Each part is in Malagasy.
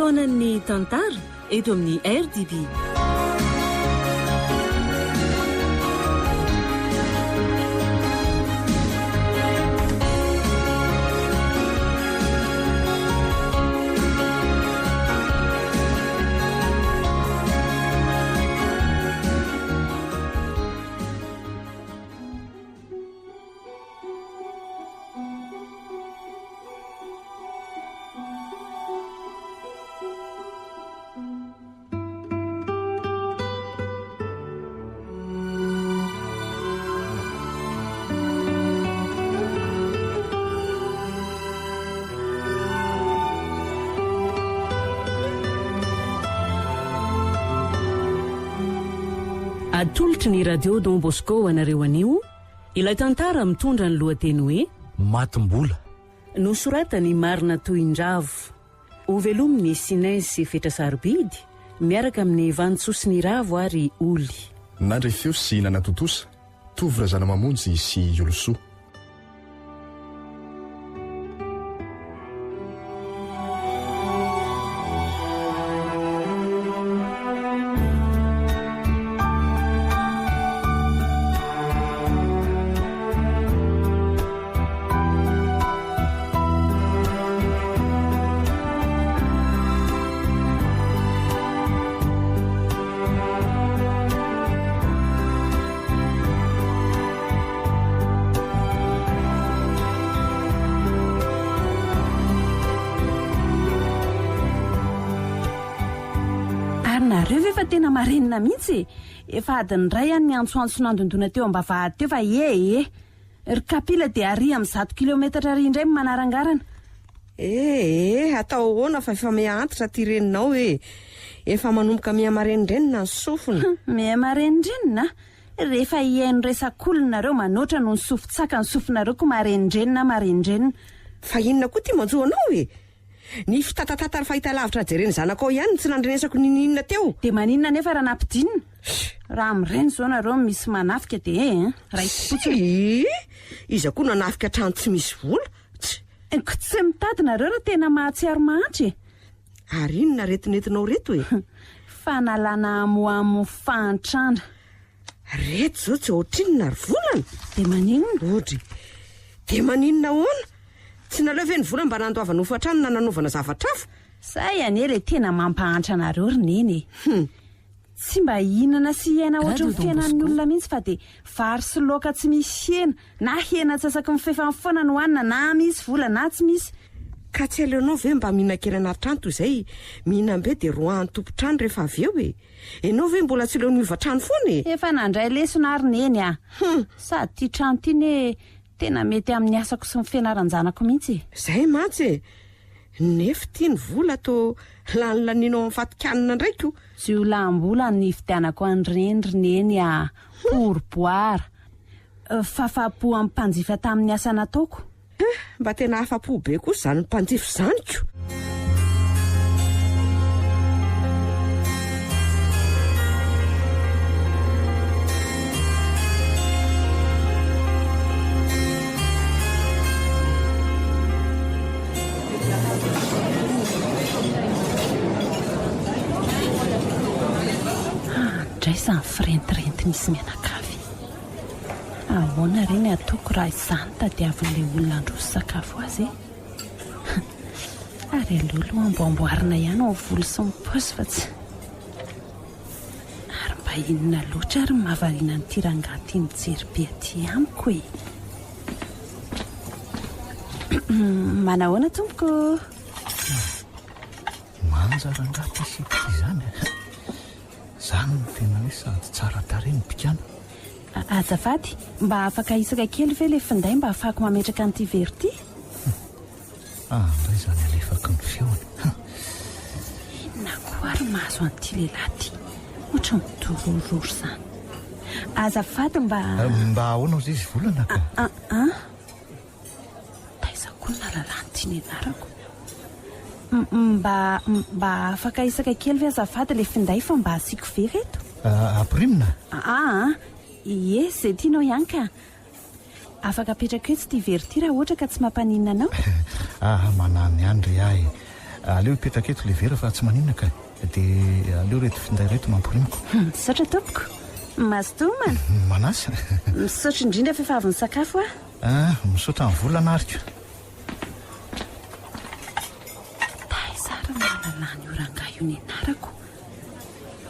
Fotoanan'ny tantara eto amin'ny RDB. Atolotry ny Radio Don Bosco ho anareo anio ilay tantara mitondra ny lohateny hoe Matim-bola. Nosoratan'i Marina Tohindravo. Hovelomin'i Sinez sy Fetra Sarobidy miaraka amin'i Vanintsoa sy Niravo ary Oly. Nandre feo sy nanatontosa, Tovo Razanamamonjy sy Iolosoa. Ary nareo ve fa tena marenina mihitsy e! Efa adiny iray any niantsoantso nandondona teo am-bavahady teo fa e e! Ry kapila dia ary amin'ny zato kilometatra ary indray no manarangarana. Eh eh, atao ahoana fa efa miha antitra ity reninao eh! Efa manomboka miha marenindrenina ny sofina. Miha marenindrenina? Rehefa hihaino resak'olona nareo manoatra noho ny sofin-tsaka ny sofinareo ko marenindrenina marenindrenina. Fa inona koa ity manjo anao eh? Ny fitatatatany fahitalavitra jeren'ny zanakao ihany no tsy nandrenesako n'inon'inona teo. Dia maninona anefa raha nampidinina? Raha amin'ireny izao nareo no misy manafika dia eh eh, raisim-potsiny. Tsia! Iza koa no hanafika trano tsy misy vola? Tsia! Ko tsy mitady nareo raha tena mahatsiaro mahantra e! Ary inona aretinentinao reto e? Fanalana hamohamo fahantrana. Reto izao tsy ohatrinona ry volana? Dia maninona? Odry! Dia maninona ahoana? Tsy naleo ve ny vola mba nandoavana hofan-trano na nanaovana zavatra hafa? Zay anie le tena mampahantra anareo ry neny e! Hum. Tsy mba hihinana sy hiaina ohatry Radio ny Don fiainan'ny Bosco. olona mihitsy fa dia vary sy laoka tsy misy hena na hena antsasaky ny fefany foana no hanina na misy vola na tsy misy. Ka tsy aleonao ve mba mihinan-kena anaty trano toy izay mihinam-be dia roahan'ny tompon-trano rehefa avy eo e? Ianao ve mbola tsy leo niova trano foana e? Efa nandray lesona ary neny a! Hum. Sady ity trano ity ne tena mety amin'ny asako sy ny fianaran-janako mihitsy e! Zay mantsy e! Nefa ity ny vola toa lanilaniana ao amin'ny fatin-kanina indray ko! Jiolahim-bola no nividianako an'ireny ry neny a! Pourboire! Fafapo amin'ny mpanjifa tamin'ny asa nataoko. Huh! Mba tena afa-po be kosa izany mpanjifa izany ko! Handray izany firentirentin'izy mianakavy. Ahoana re ny ataoko raha izaho no tadiavin'ilay olona handroso sakafo azy e? Ary aleo aloha amboamboarina ihany ny volo sy ny paosy fa tsy... Ary mba inona loatra ary no mahavariana an'ity rangahy ity mijery be aty amiko e? Manahoana tompoko? Manja rangahy ity sipa ity izany a! Zany no tena hoe sady tsara tarehy no bikàna. Azafady, mba afaka hisaka kely ve ilay finday mba ahafahako mametraka an'ity vera ity? Ah, ndray izany alefako ny feony. Inona koa ary mahazo an'ity lehilahy ity? Ohatry ny midorororo izany. Azafady mba. Mba ahoana ozy izy volana ka? Ah ah. Taiza koa no nahalalany ity ny anarako? Mba mba afaka hisaka kely ve azafady ilay finday fa mba asiako vera eto? Ampirimina? Aa, ie, izay tianao ihany ka. Afaka apetrako etsy ity vera ity raha ohatra ka tsy mampaninona anao? Ah, manano ihany ry ahy. Aleo hipetraka eto ilay vera fa tsy maninona ka. Dia aleo ireto finday ireto no ampirimiko. Misaotra tompoko. Mazotoa homana. Manasa. Misaotra indrindra fa efa avy nisakafo aho. Ah, misaotra ny vola nariko. Taiza ary no nahalalana io rangahy io nianarako?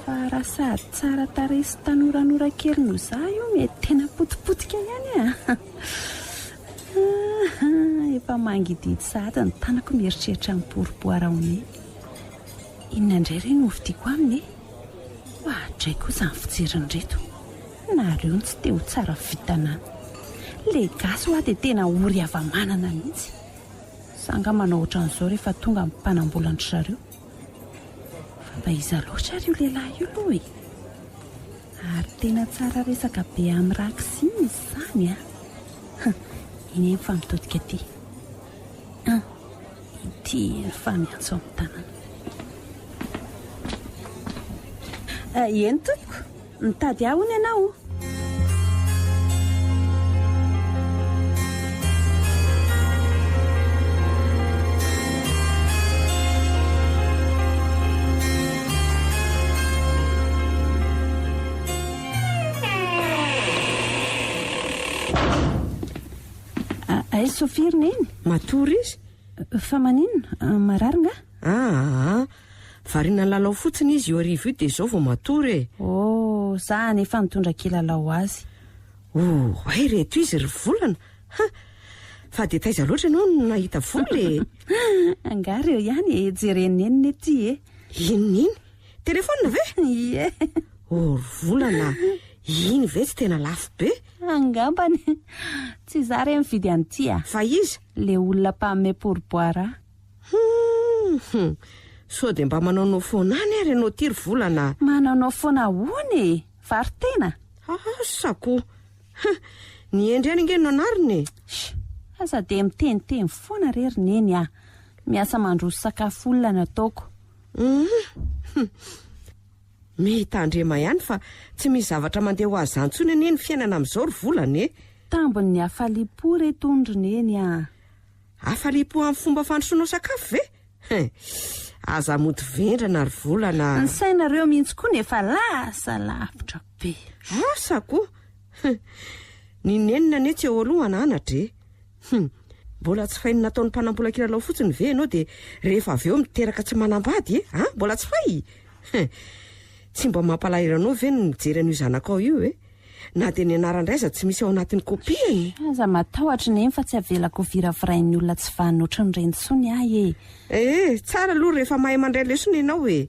Fa raha sady tsara tarehy sy tanoranora kely noho izaho io mety tena potipotika ihany a! Efa mangidihidy sahady ny tanako mieritreritra ny pourboire omeny. Inona indray re no hovidiako aminy e? Oadray koa izany fijerin'ireto. Nareo no tsy te ho tsara vintana any. Le gasy hoa dia tena ory hava-manana mihitsy. Za nga manao ohatran'izao rehefa tonga ny mpanambolan-dry zareo. Fa mba iza loatra ary io lehilahy io aloha e? Ary tena tsara resaka be amin'ny Raxy izy izany an! Iny eny fa mitodika aty. An! Ity eny fa miantso amin'ny tanana. Eny tompoko, mitady ahy hono ianao? Aiza Sophie ry Neny? Matory izy. Fa maninona? Marary nga? Aa, variana nilalao fotsiny izy io hariva io dia izao vao matory e. Oh, za anefa nitondra kilalao ho azy. Oh, hay reto izy ry volana. Ha! Fa dia taiza loatra ianao no nahita vola e? Angaha ireo ihany e, jeren'i Neny ne ty e. Inona iny? Telefaonina ve? Ie. Oh, ry volana, iny ve tsy tena lafo be? Angambany. Tsy izaho re nividy an'ity a. Fa iza? Le olona mpanome pourboire ahy. Hum! Sao dia mba manaonao foana any ary ianao ity ry volana a! Manaonao foana ahoana e? Varo-tena? Asa ko! Hum! Ny hendry ihany ange no anarina e! Sh! Aza dia miteniteny foana re ry Neny a! Miasa mandroso sakafo olona no ataoko. Hum! Mitandrema ihany fa tsy misy zavatra mandeha ho azy izany intsony anie ny fiainana amin'izao ry volana e! Tambin'ny hafaliam-po re tony ry Neny a! Hafaliam-po amin'ny fomba fandrosoanao sakafo ve? Hein! Aza mody vendrana ry volana a! Ny sainareo mihitsy koa no efa lasa lavitra be. Asa koa! Hein! Ny nenina anie tsy eo aloha hananatra e! Hum! Mbola tsy fay ny nataon'ny mpanambola kilalao fotsiny ve ianao dia rehefa avy eo miteraka tsy manambady e? An? Mbola tsy fay? Hum! Tsy mba mampalahelo anao ve ny mijery an'io zanakao io e? Na dia ny anaran-dray aza tsy misy ao anatin'ny kopiany. Aza matahotra Neny fa tsy avelako ho viravirain'ny olona tsy vanona ohatran'ireny intsony ahy e! Eh, tsara aloha rehefa mahay mandray lesona ianao e!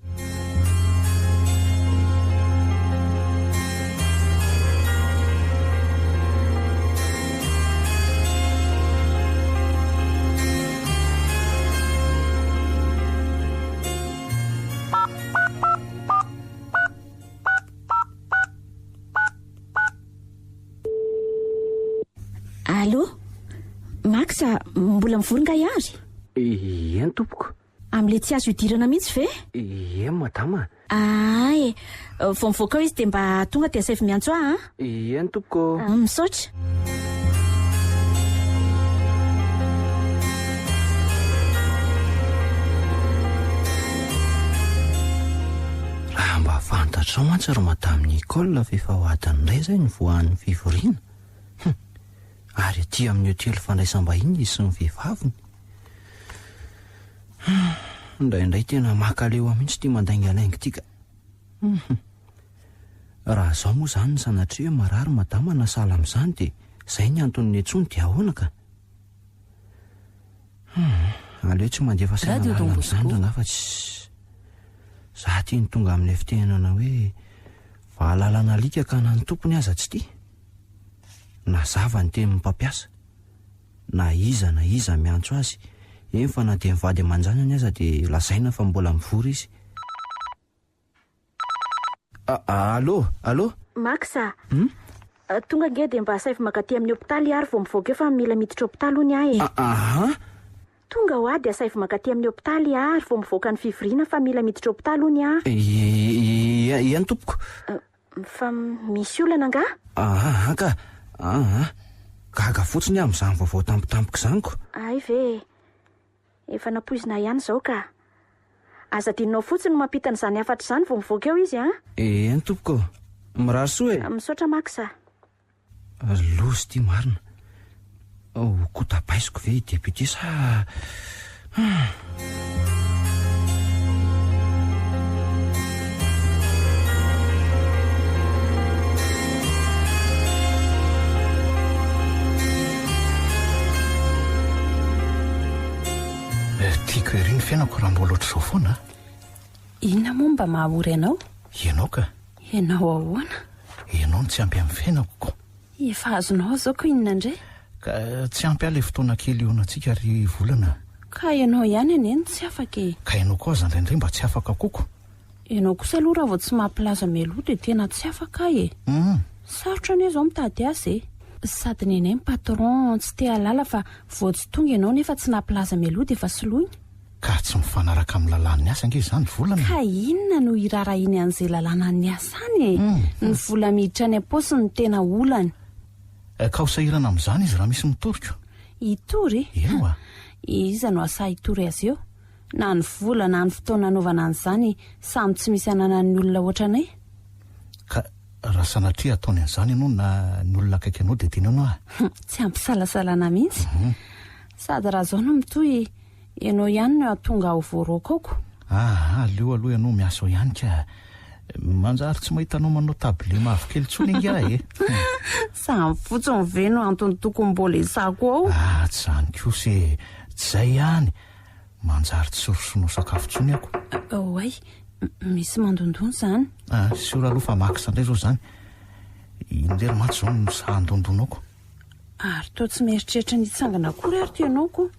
Allô? Max, mbola mivory nga iary? Eny tompoko. Amin'ilay tsy azo idirana mihitsy ve? Eny madama. Ahay e. Vao mivoaka ao izy dia mba tonga dia asaivo miantso ahy an. Eny tompoko. Misaotra. Raha mba fantatrao mantsy ry Madame Nicole fa efa ho adiny iray izay nivoahan'ny fivoriana. Hum! Ary aty amin'ny hotely fandraisam-bahiny izy sy ny vehivaviny. Hum! Indraindray tena mankaleo ahy mihitsy ity mandaingalainga ity ka. Hum! Raha izao moa izany sanatria hoe marary madama na sahala amin'izany dia izay ny antony niantsoany dia ahoana ka? Hum, aleo tsy mandefa saina Radio lalina Don amin'izany Bosco. rangahy fa tsy za ty no tonga amin'ilay fitenenana hoe valalan'alika ka na ny tompony aza tsy tia. Nazava ny tenin'ny mpampiasa. Na iza na iza miantso azy, eny fa na dia ny vady aman-janany aza dia lazaina fa mbola mivory izy. Allô, allô. Max a! Hum? Tonga ange dia mba asaivo mankaty amin'ny hopitaly i Ary vao mivoaka eo fa mila miditra hopitaly hono aho e. Aha! Tonga hoa dia asaivo mankaty amin'ny hopitaly i Ary vao mivoaka ny fivoriana fa mila miditra hopitaly hono aho. Eny tompoko. Fa misy olana angaha? Aha ka! Aha! Gaga fotsiny aho amin'izany vaovao tampotampoka izany ko! Hay ve e! Efa nampoizina ihany izao ka! Aza adinonao fotsiny ny mampita an'izany hafatra izany vao mivoaka eo izy an! Eny tompoko. Mirary soa e! Misaotra Max a! Loza ity marina. Ho kotabaisiko ve i député sa. Tiako ery ny fiainako raha mbola ohatr'izao foana a. Inona moa mba maha-ory anao? Ianao ka. Ianao ahoana? Ianao no tsy ampy amin'ny fiainako ko. Efa azonao izao ko inona indray? Ka tsy ampy ahy ilay fotoana kely hihaonantsika ry Volana a. Ka ianao ihany anie no tsy afaka e. Ka ianao koa aza indraindray mba tsy afaka koa ko. Ianao kosa aloha raha vao tsy mampilaza mialoha dia tena tsy afaka aho e. Sarotra anie izao mitady azy e. Sady nenay ny patron tsy te hahalala fa vao tsy tonga ianao nefa tsy nampilaza mialoha dia efa soloina. Ka tsy mifanaraka amin'ny lalàn'ny asa ange izany volana e. Ka inona no hirarahiany an'izay lalànan'ny asa any e? Ny vola miditra any am-paosiny no tena olany. Ka ho sahirana amin'izany izy raha misy mitory ko. Hitory? Ewa. Iza no hahasahy hitory azy eo? Na ny vola na ny fotoana hanaovana an'izany samy tsy misy ananan'ny olona ohatranay. Ka raha sanatria ataony an'izany ianao na ny olona akaiky anao dia teneno aho. Tsy ampisalasalana mihitsy. Sady raha izao no mitohy, ianao ihany no hahatonga ahy ho voaroaka ao ko. Aa, aleo aloha ianao miasa ao ihany ka. Manjary tsy mahita anao manao tablier mavokely intsony ange aho e. Izany fotsiny ve no antony tokony mbola hisako ao? Ah, tsy izany kosa e. Tsy izay ihany. Manjary tsy rosoanao sakafo intsony ako. Oay, misy mandondona izany. Ah, siora aloha fa Max indray izao izany. Iny lery mantsy izao no sahy handondona ako. Ary toa tsy mieritreritra ny hitsangana akory ary ty ianao ko.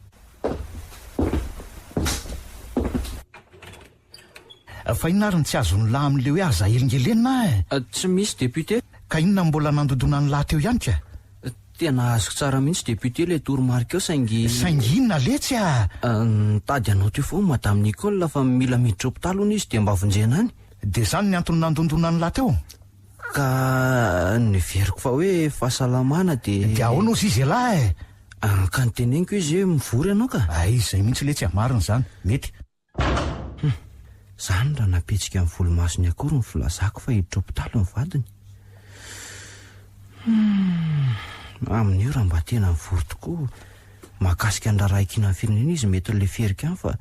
Fa inona ary no tsy azon'ny lahy amin'ilay hoe aza elingelenina eh? Tsy misy député. Ka inona no mbola nandondona ny lahy teo ihany ka? Tena azoko tsara mihitsy député ilay toromarika eo saingy. Saingy inona letsy ah? Nitady anao teo foana madame Nicole fa mila miditra hopitaly hono izy dia mba vonjena any. Dia izany ny antony nandondona ny lahy teo? Ka neveriko fa hoe fahasalamana dia. Dia ahoana ozy izy ialahy eh? Ka noteneniko izy hoe mivory ianao ka. Hay izay mihitsy letsy ah, marina izany, mety. Hum, zany raha nampihetsika ny volomasony akory ny filazako fa hiditra hopitaly ny vadiny. Hum, amin'io raha mba tena mivory tokoa mahakasika ny raharaha ikinan'ny firenena izy mety ho leferiko ihany fa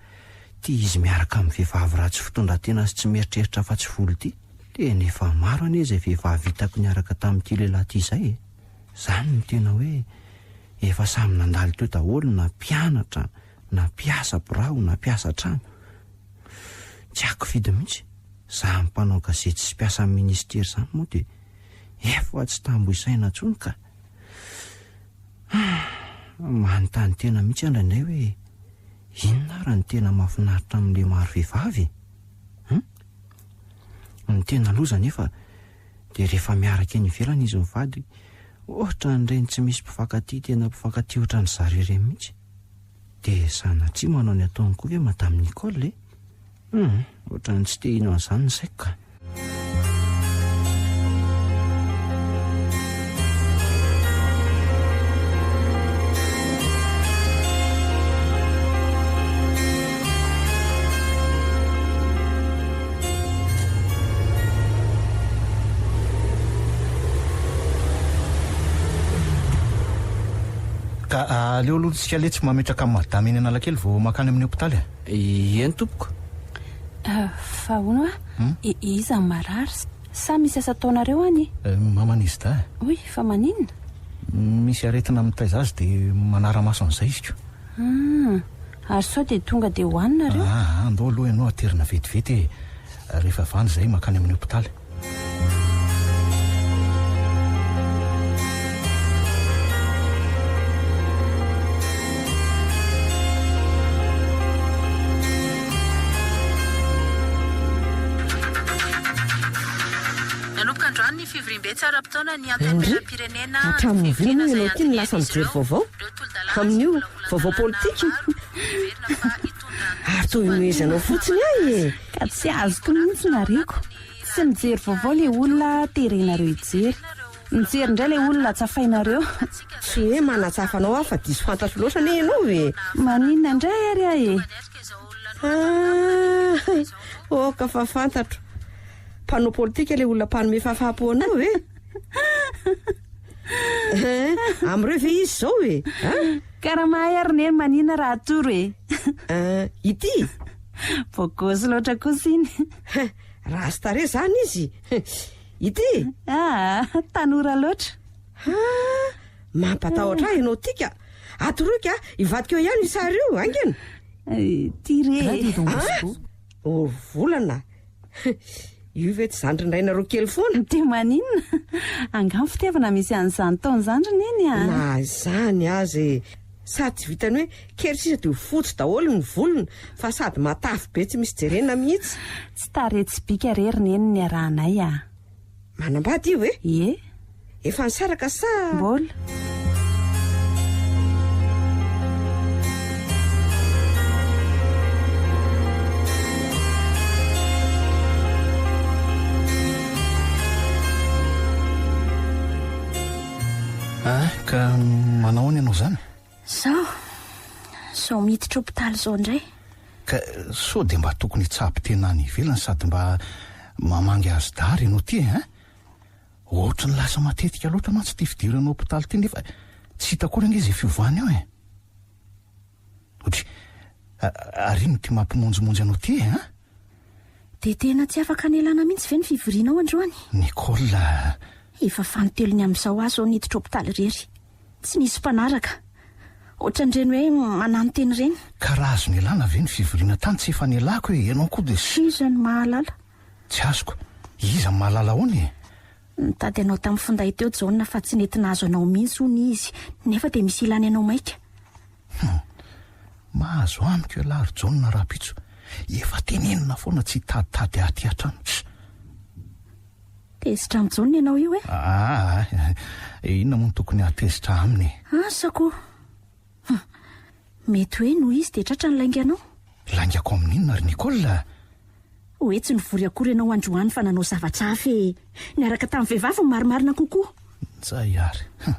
tia izy miaraka amin'ny vehivavy ratsy fitondran-tena sy tsy mieritreritra afa-tsy vola ity. Tena efa maro anie izay vehivavy hitako niaraka tamin'ity lehilahy ity izay e! Izany no tena hoe efa samy nandalo teo daholo na mpianatra na mpiasa birao na mpiasa trano. Tsy haiko fidy mihitsy. Za mpanao gazety sy mpiasan'ny ministera izany moa dia efa tsy tambo isaina intsony ka. Manontany tena mihitsy aho indraindray hoe inona ary no tena mahafinaritra amin'ilay maro vehivavy e? Hum? Ny tena loza anefa dia rehefa miaraka eny ivelany izy mivady, ohatran'ireny tsy misy mpifankatia tena mpifankatia ohatran-dry zareo ireny mihitsy. Dia sanatria manao ny ataony koa ve Madame Nicole e? Hum, ohatran'ny tsy te hino an'izany ny saiko ka. Ka aleo aloha tsika letsy mametraka an'i madame eny Analakely vao makany amin'ny hopitaly e. Eny tompoko. Fa hono hoa, iza no marary? Sa misy asa ataonareo any e? Maman'izy dahy. Hoy, fa maninona? Misy aretina mitaiza azy dia manara-maso an'izay izy ko. Ah, ary sao dia tonga dia ho any nareo? Aa, andao aloha ianao aterina vetivety e. Rehefa avy any izahay mankany amin'ny hopitaly. Nanomboka androany ny fivoriambe tsy ara-potoana ny Ndry, Antenimierampirenena hatramin'ny fivoriana oviana moa izay ianao ity no lasa andinihan'izy mijery ireo vaovao? ireo tolo-dalàna sy Amin'io, volavolan-dalàna vaovao politika? maro heverina fa hitondra Ary toa ihomehezanao fotsiny ahy e! Ka tsy azoko mihitsy nareko. Tsy mijery vaovao le olona terenareo hijery. Mijery indray le olona tsafainareo. Tsy hoe manatsafa anao aho fa diso fantatro loatra anie ianao e! Maninona indray ary aho e? Ah, oka fa fantatro. Mpanao politika ilay olona mpanome fahafaham-po anao e? Eh, amin'ireo ve izy izao e? Ah? Ka raha mahay ary neny manina raha atoro e? Ah, ity? Bogosy loatra kosa iny. Ratsy tarehy izany izy. Ity? Ah, tanora loatra. Ah, mampatahotra ahy ianao ity ka. Atoroy ka, hivadika eo ihany io sary io, haingana. Ity re. Ah, oh, volana. Io ve tsy zandrin-drainareo kely foana? Dia maninona? Angaha ny fitiavana misy an'izany taona izany ry Neny a? Na izany aza e! Sady tsy vitan'ny hoe kely sisa dia ho fotsy daholo ny volony fa sady matavy be tsy misy jerena mihitsy. Tsy tarehy tsy bika re ry Neny ny niarahanay a! Manambady io e? Ie. Efa nisaraka sa? Mbola. Ah, ka manao ahoana ianao izany? Zao, zao miditra hopitaly zao indray. Ka sao dia mba tokony hitsabo tena any ivelany sady mba mamangy azy dary ianao ity e, hein? Ohatry ny lasa matetika loatra mantsy ity fidirana hopitaly ity nefa tsy hita akory ange izay fiovana eo e. Ohatry, ary inona ity mampimonjimonjy anao ity e, hein? Dia tena tsy afaka nialana mihitsy ve ny fivorianao androany? Nicole a! Efa fanintelony amin'izao aho izao niditra hopitaly irery. Tsy nisy mpanaraka. Ohatran'ireny hoe mananontena ireny. Ka raha azo nialana ve ny fivoriana tany tsy efa nialako e! Ianao koa dia. Iza no mahalala? Tsy azoko. Iza no mahalala ahoana e? Nitady anao tamin'ny finday teo Jaona fa tsy nety nahazo anao mihitsy hono izy, nefa dia misy ilany anao maika. Hum. Mahazo amiko ialahy ry Jaona rahampitso. Efa tenenina foana tsy hitaditady ahy aty hatrany. Ss. Tezitra amin'i Jaona ianao io e? Aa, inona moa no tokony hahatezitra aminy e? Asa ko. Hum. Mety hoe noho izy dia tratra ny lainganao. Laingako amin'inona ry Nicole? Hoe tsy nivory akory ianao androany fa nanao zavatra hafa e! Niaraka tamin'ny vehivavy no marimarina kokoa. Njay ary. Hum.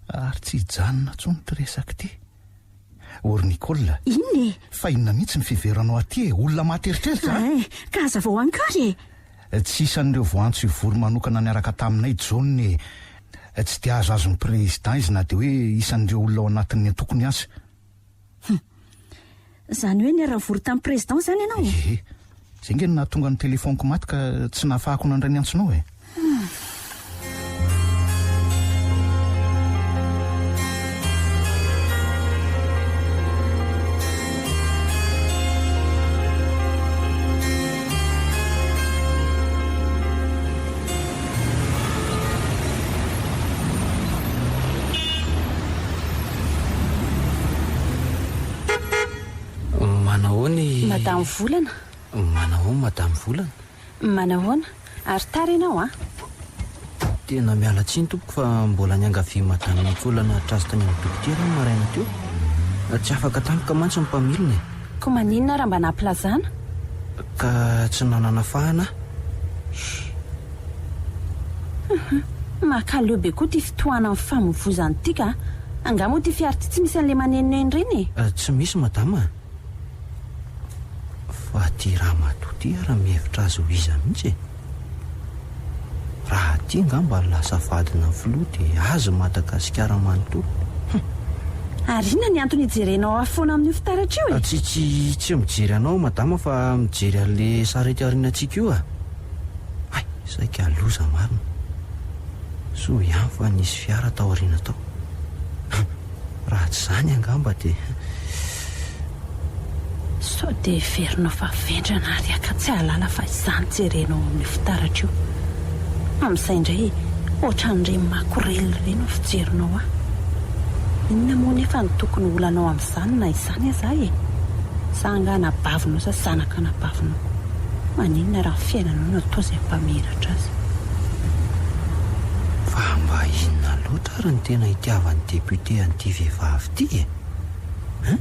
Ary tsy hijanona intsony ity resaka ity. Ô ry Nicole. Inona e? Fa inona mihitsy ny fiheveranao aty e? Olona maty eritreritra a! Ay, ka hazavao ankary e! Tsy isan'ireo voantso hivory manokana niaraka taminay Jaona e! Tsy dia azoazon'ny Président izy na dia hoe isan'ireo olona ao anatin'ny antokony aza. Hum. Izany hoe niara-nivory tamin'ny Président izany ianao? Ie. Izay ange no nahatonga ny telefaoniko maty ka tsy nahafahako nandray ny antsonao e. Hum. Manahoana i. Madame Volana. Manahoana Madame Volana. Manahoana. Ary tara ianao an. Tena miala tsiny tompoko fa mbola niangavian'i Madame Nicole nahatr'azy tany amin'ny dokotera aho ny maraina teo. Tsy afaka tampoka mantsy ny mpamilina e. Koa maninona raha mba nampilazana? Ka tsy nanana fahana aho. Hum makaleo be koa ty fitohanan'ny famoivozana ity ka! Angaha moa ity fiara ity tsy misy an'ilay manenoneno ireny e? Tsy misy madama a! Fa ty ramatoa ty ary mihevitra azy ho iza mihitsy e? Raha ty angamba lasa vadina filoha dia azy Madagasikara manontolo. Hum! Ary inona ny antony hijerenao ahy foana amin'io fitaratra io e? Tsy tsy tsy mijery anao madama fa mijery an'le sarety aorianantsika io a! Hay, saika loza marina. Soa ihany fa nisy fiara tao aoriana tao. Raha tsy izany angamba dia. Sao dia heverinao fa vendrana ary aho ka tsy hahalala fa izany jerenao amin'io fitaratra io. Amin'izay indray ohatran'ireny makorelina ireny no fijerinao ahy. Inona moa nefa no tokony ho olanao amin'izany na izany aza aho e? Za angaha anabavinao sa zanaka anabavinao? Maninona raha ny fiainanao no atao izay hampamiratra azy? Fa mba inona loatra ary no tena itiavan'ny député an'ity vehivavy ity e? Hein?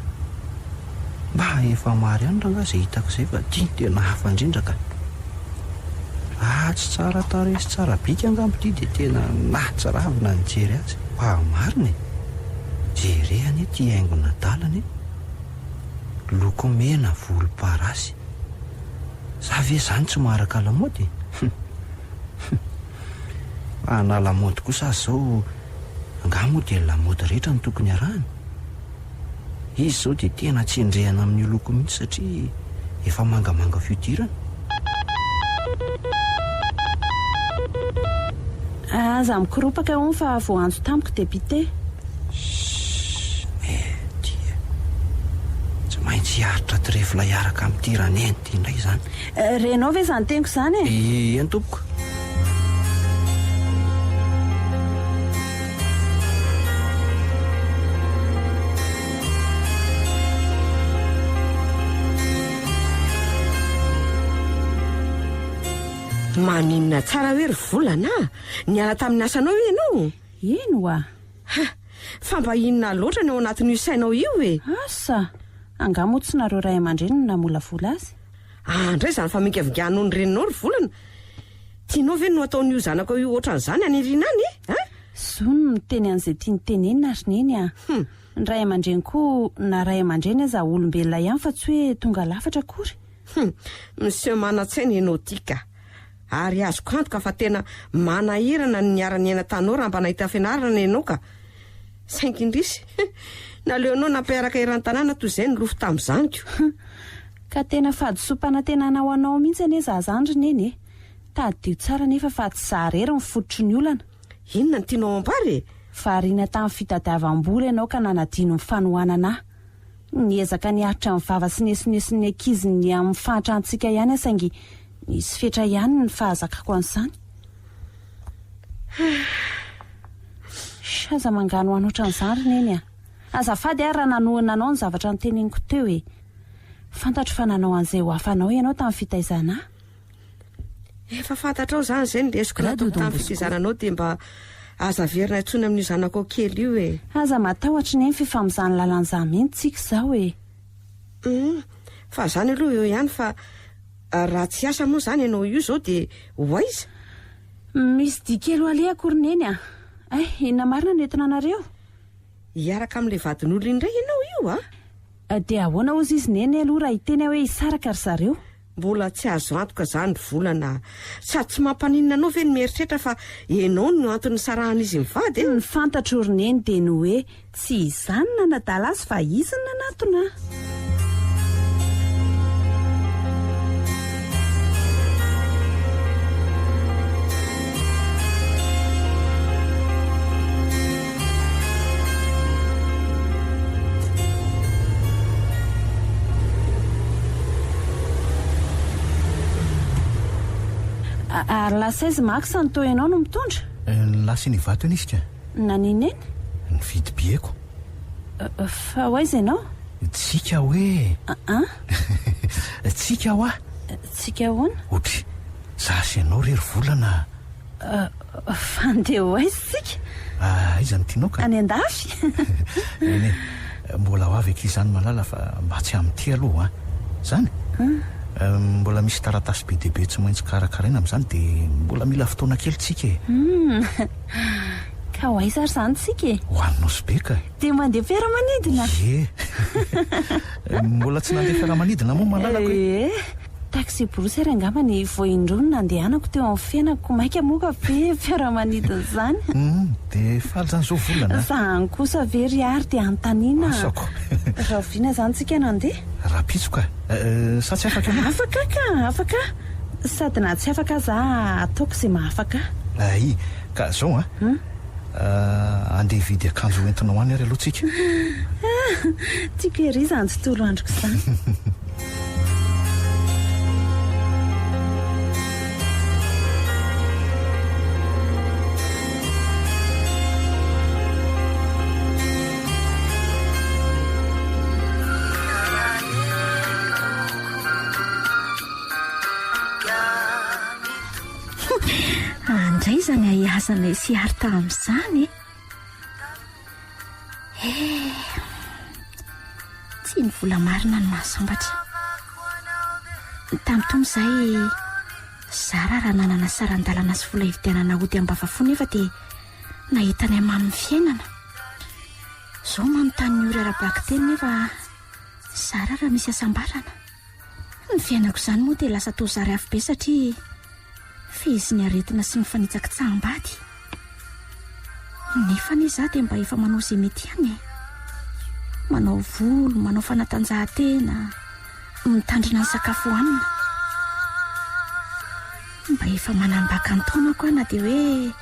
Mba efa maro ihany rangaha izay hitako izay fa ity no tena hafa indrindra ka. Raha tsy tsara tarehy sy tsara bika angamba ity dia tena nahatsiravina ny nijery azy. Fa marina e! Jere anie ity haingon'adalana e! Loko mena, volomparasy. Za ve zany tsy maharaka lamaody e? Hum. Fa na lamaody kosa aza izao, angaha moa dia ny lamaody rehetra no tokony arahana? Izy izao dia tena tsy endrehana amin'io loko mihitsy satria efa mangamanga fihodirana. Aza mikoropaka hono fa voaantso tamiko député. Shh eh dia. Tsy maintsy hiaritra trefla hiaraka amin'ity raneny ity indray izany. Renao ve izany teniko izany e? Eny tompoko. Maninona tsara hoe ry Volana a! Niala tamin'ny asanao ve ianao? Eny oa! Ha! Fa mba inona loatra ny ao anatin'io sainao io e? Asa! Angaha moa tsy nareo ray aman-dreny no namolavola azy? Andray izany famingavinganao ny reninao ry Volana! Tianao ve no hataon'io zanakao io ohatran'izany any aoriana any e? Ha? Zo ny miteny an'izay tiany tenenina ry Neny a! Hum! Ny ray aman-dreny koa na ray aman-dreny aza olombelona ihany fa tsy hoe tonga lafatra akory. Hum! Miseho manan-tsaina ianao ity ka! Ary azoko antoka fa tena manahirana ny niara-niaina tanao raha mba nahita fianarana ianao ka! Saingy indrisy, naleonao nampiaraka eran'ny tanàna toy izay nilofo tamin'izany ko! Ka tena fahadisoam-panantenana ho anao mihitsy anie za zany ry Neny e! Tadidio tsara anefa fa tsy za irery no fototry ny olana. Inona no tianao ambara e? Variana tamin'ny fitadiavam-bola ianao ka nanadino ny fanohanana ahy. Niezaka niaritra ny vava sy ny esoneson'ny ankizy ny amin'ny fahantrantsika ihany aho saingy nisy fetra ihany ny fahazakako an'izany. Sh, aza manganohano ohatran'izany ry Neny a! Azafady ary raha nanohina anao ny zavatra noteneniko teo e! Fantatro fa nanao an'izay ho hafanao ianao tamin'ny fitaizana ahy. Efa fantatrao izany izay ny lesoka nataoko tamin'ny fitaizana anao dia mba aza averina intsony amin'io zanakao kely io e! Aza matahotra Neny f'efa amin'izany lalana izany mihitsy tsika izao e! Hum, fa izany aloha eo ihany fa raha tsy hiasa moa izany ianao io izao dia ho aiza? Misy dia kely ho alehako ry Neny a! Hay, inona marina no entina anareo? Hiaraka amin'ilay vadin'olona indray ianao io a! Dia ahoana hozy izy Neny aloha raha hiteny aho hoe hisaraka ry zareo? Mbola tsy azo antoka izany ry Volana a! Sady tsy mampaninona anao ve ny mieritreritra fa ianao no antony nisarahan'izy mivady e? Ny fantatro ry Neny dia ny hoe tsy izaho no nanadala azy fa izy no nanatona ahy. Ary lasa aiza Max no toa ianao no mitondra? Lasa eny Ivato eny izy ka. Naninona eny? Nividy billet-ko. Fa ho aiza ianao? Tsika hoe. An? Tsika hoa. Tsika ahoana? Otry, za sy ianao re ry Volana a. Fa ndeha ho aiza isika? Aiza no tianao ka? Any an-dafy. Eny e, mbola ho avy akia izany Malala fa mba tsy amin'ity aloha an! Izany? Mbola misy taratasy be dia be tsy maintsy karakaraina amin'izany dia mbola mila fotoana kely tsika e! Ka ho aiza ary izany tsika e? Ho any Nosy Be ka! Dia mandeha fiaramanidina? Ie! Mbola tsy nandeha fiaramanidina moa Malalako e! Ie! Taxi-brousse ary angamba ny vao indroa no nandehanako teo amin'ny fiainako, mainka moa ka ve fiaramanidina izany? Humm, dia faly izany izao volana a! Zany kosa ve ry Ary dia anontaniana a! Asako! Rahoviana izany tsika no handeha? Rahampitso ka! Sa tsy afaka ianao? Afaka ka! Afaka! Sady na tsy afaka aza ataoko izay mahafaka ahy. Ay! Ka izao an! Andeha hividy akanjo ho entinao any ary aloha tsika. Tiako ery izany tontolo androko izany. Andray izany ahiazanay sy Arta amin'izany e. Eh, tsy ny vola marina no mahasambatra. Tamin'itony izahay zara raha nanana saran-dalana sy vola hividianana ody am-bavafo nefa dia nahita ny hamamin'ny fiainana. Izao manontany ny ory ara-bakiteny nefa. Zara raha misy hasambarana. Ny fiainako izany moa dia lasa toa zary afobe satria fehezin'ny aretina sy ny fanitsakitsaham-bady. Nefa anie izaho dia mba efa manao izay mety ihany e. Manao volo, manao fanatanjahantena, mitandrina ny sakafo hohanina. Mba efa manambaka ny taonako aho na dia hoe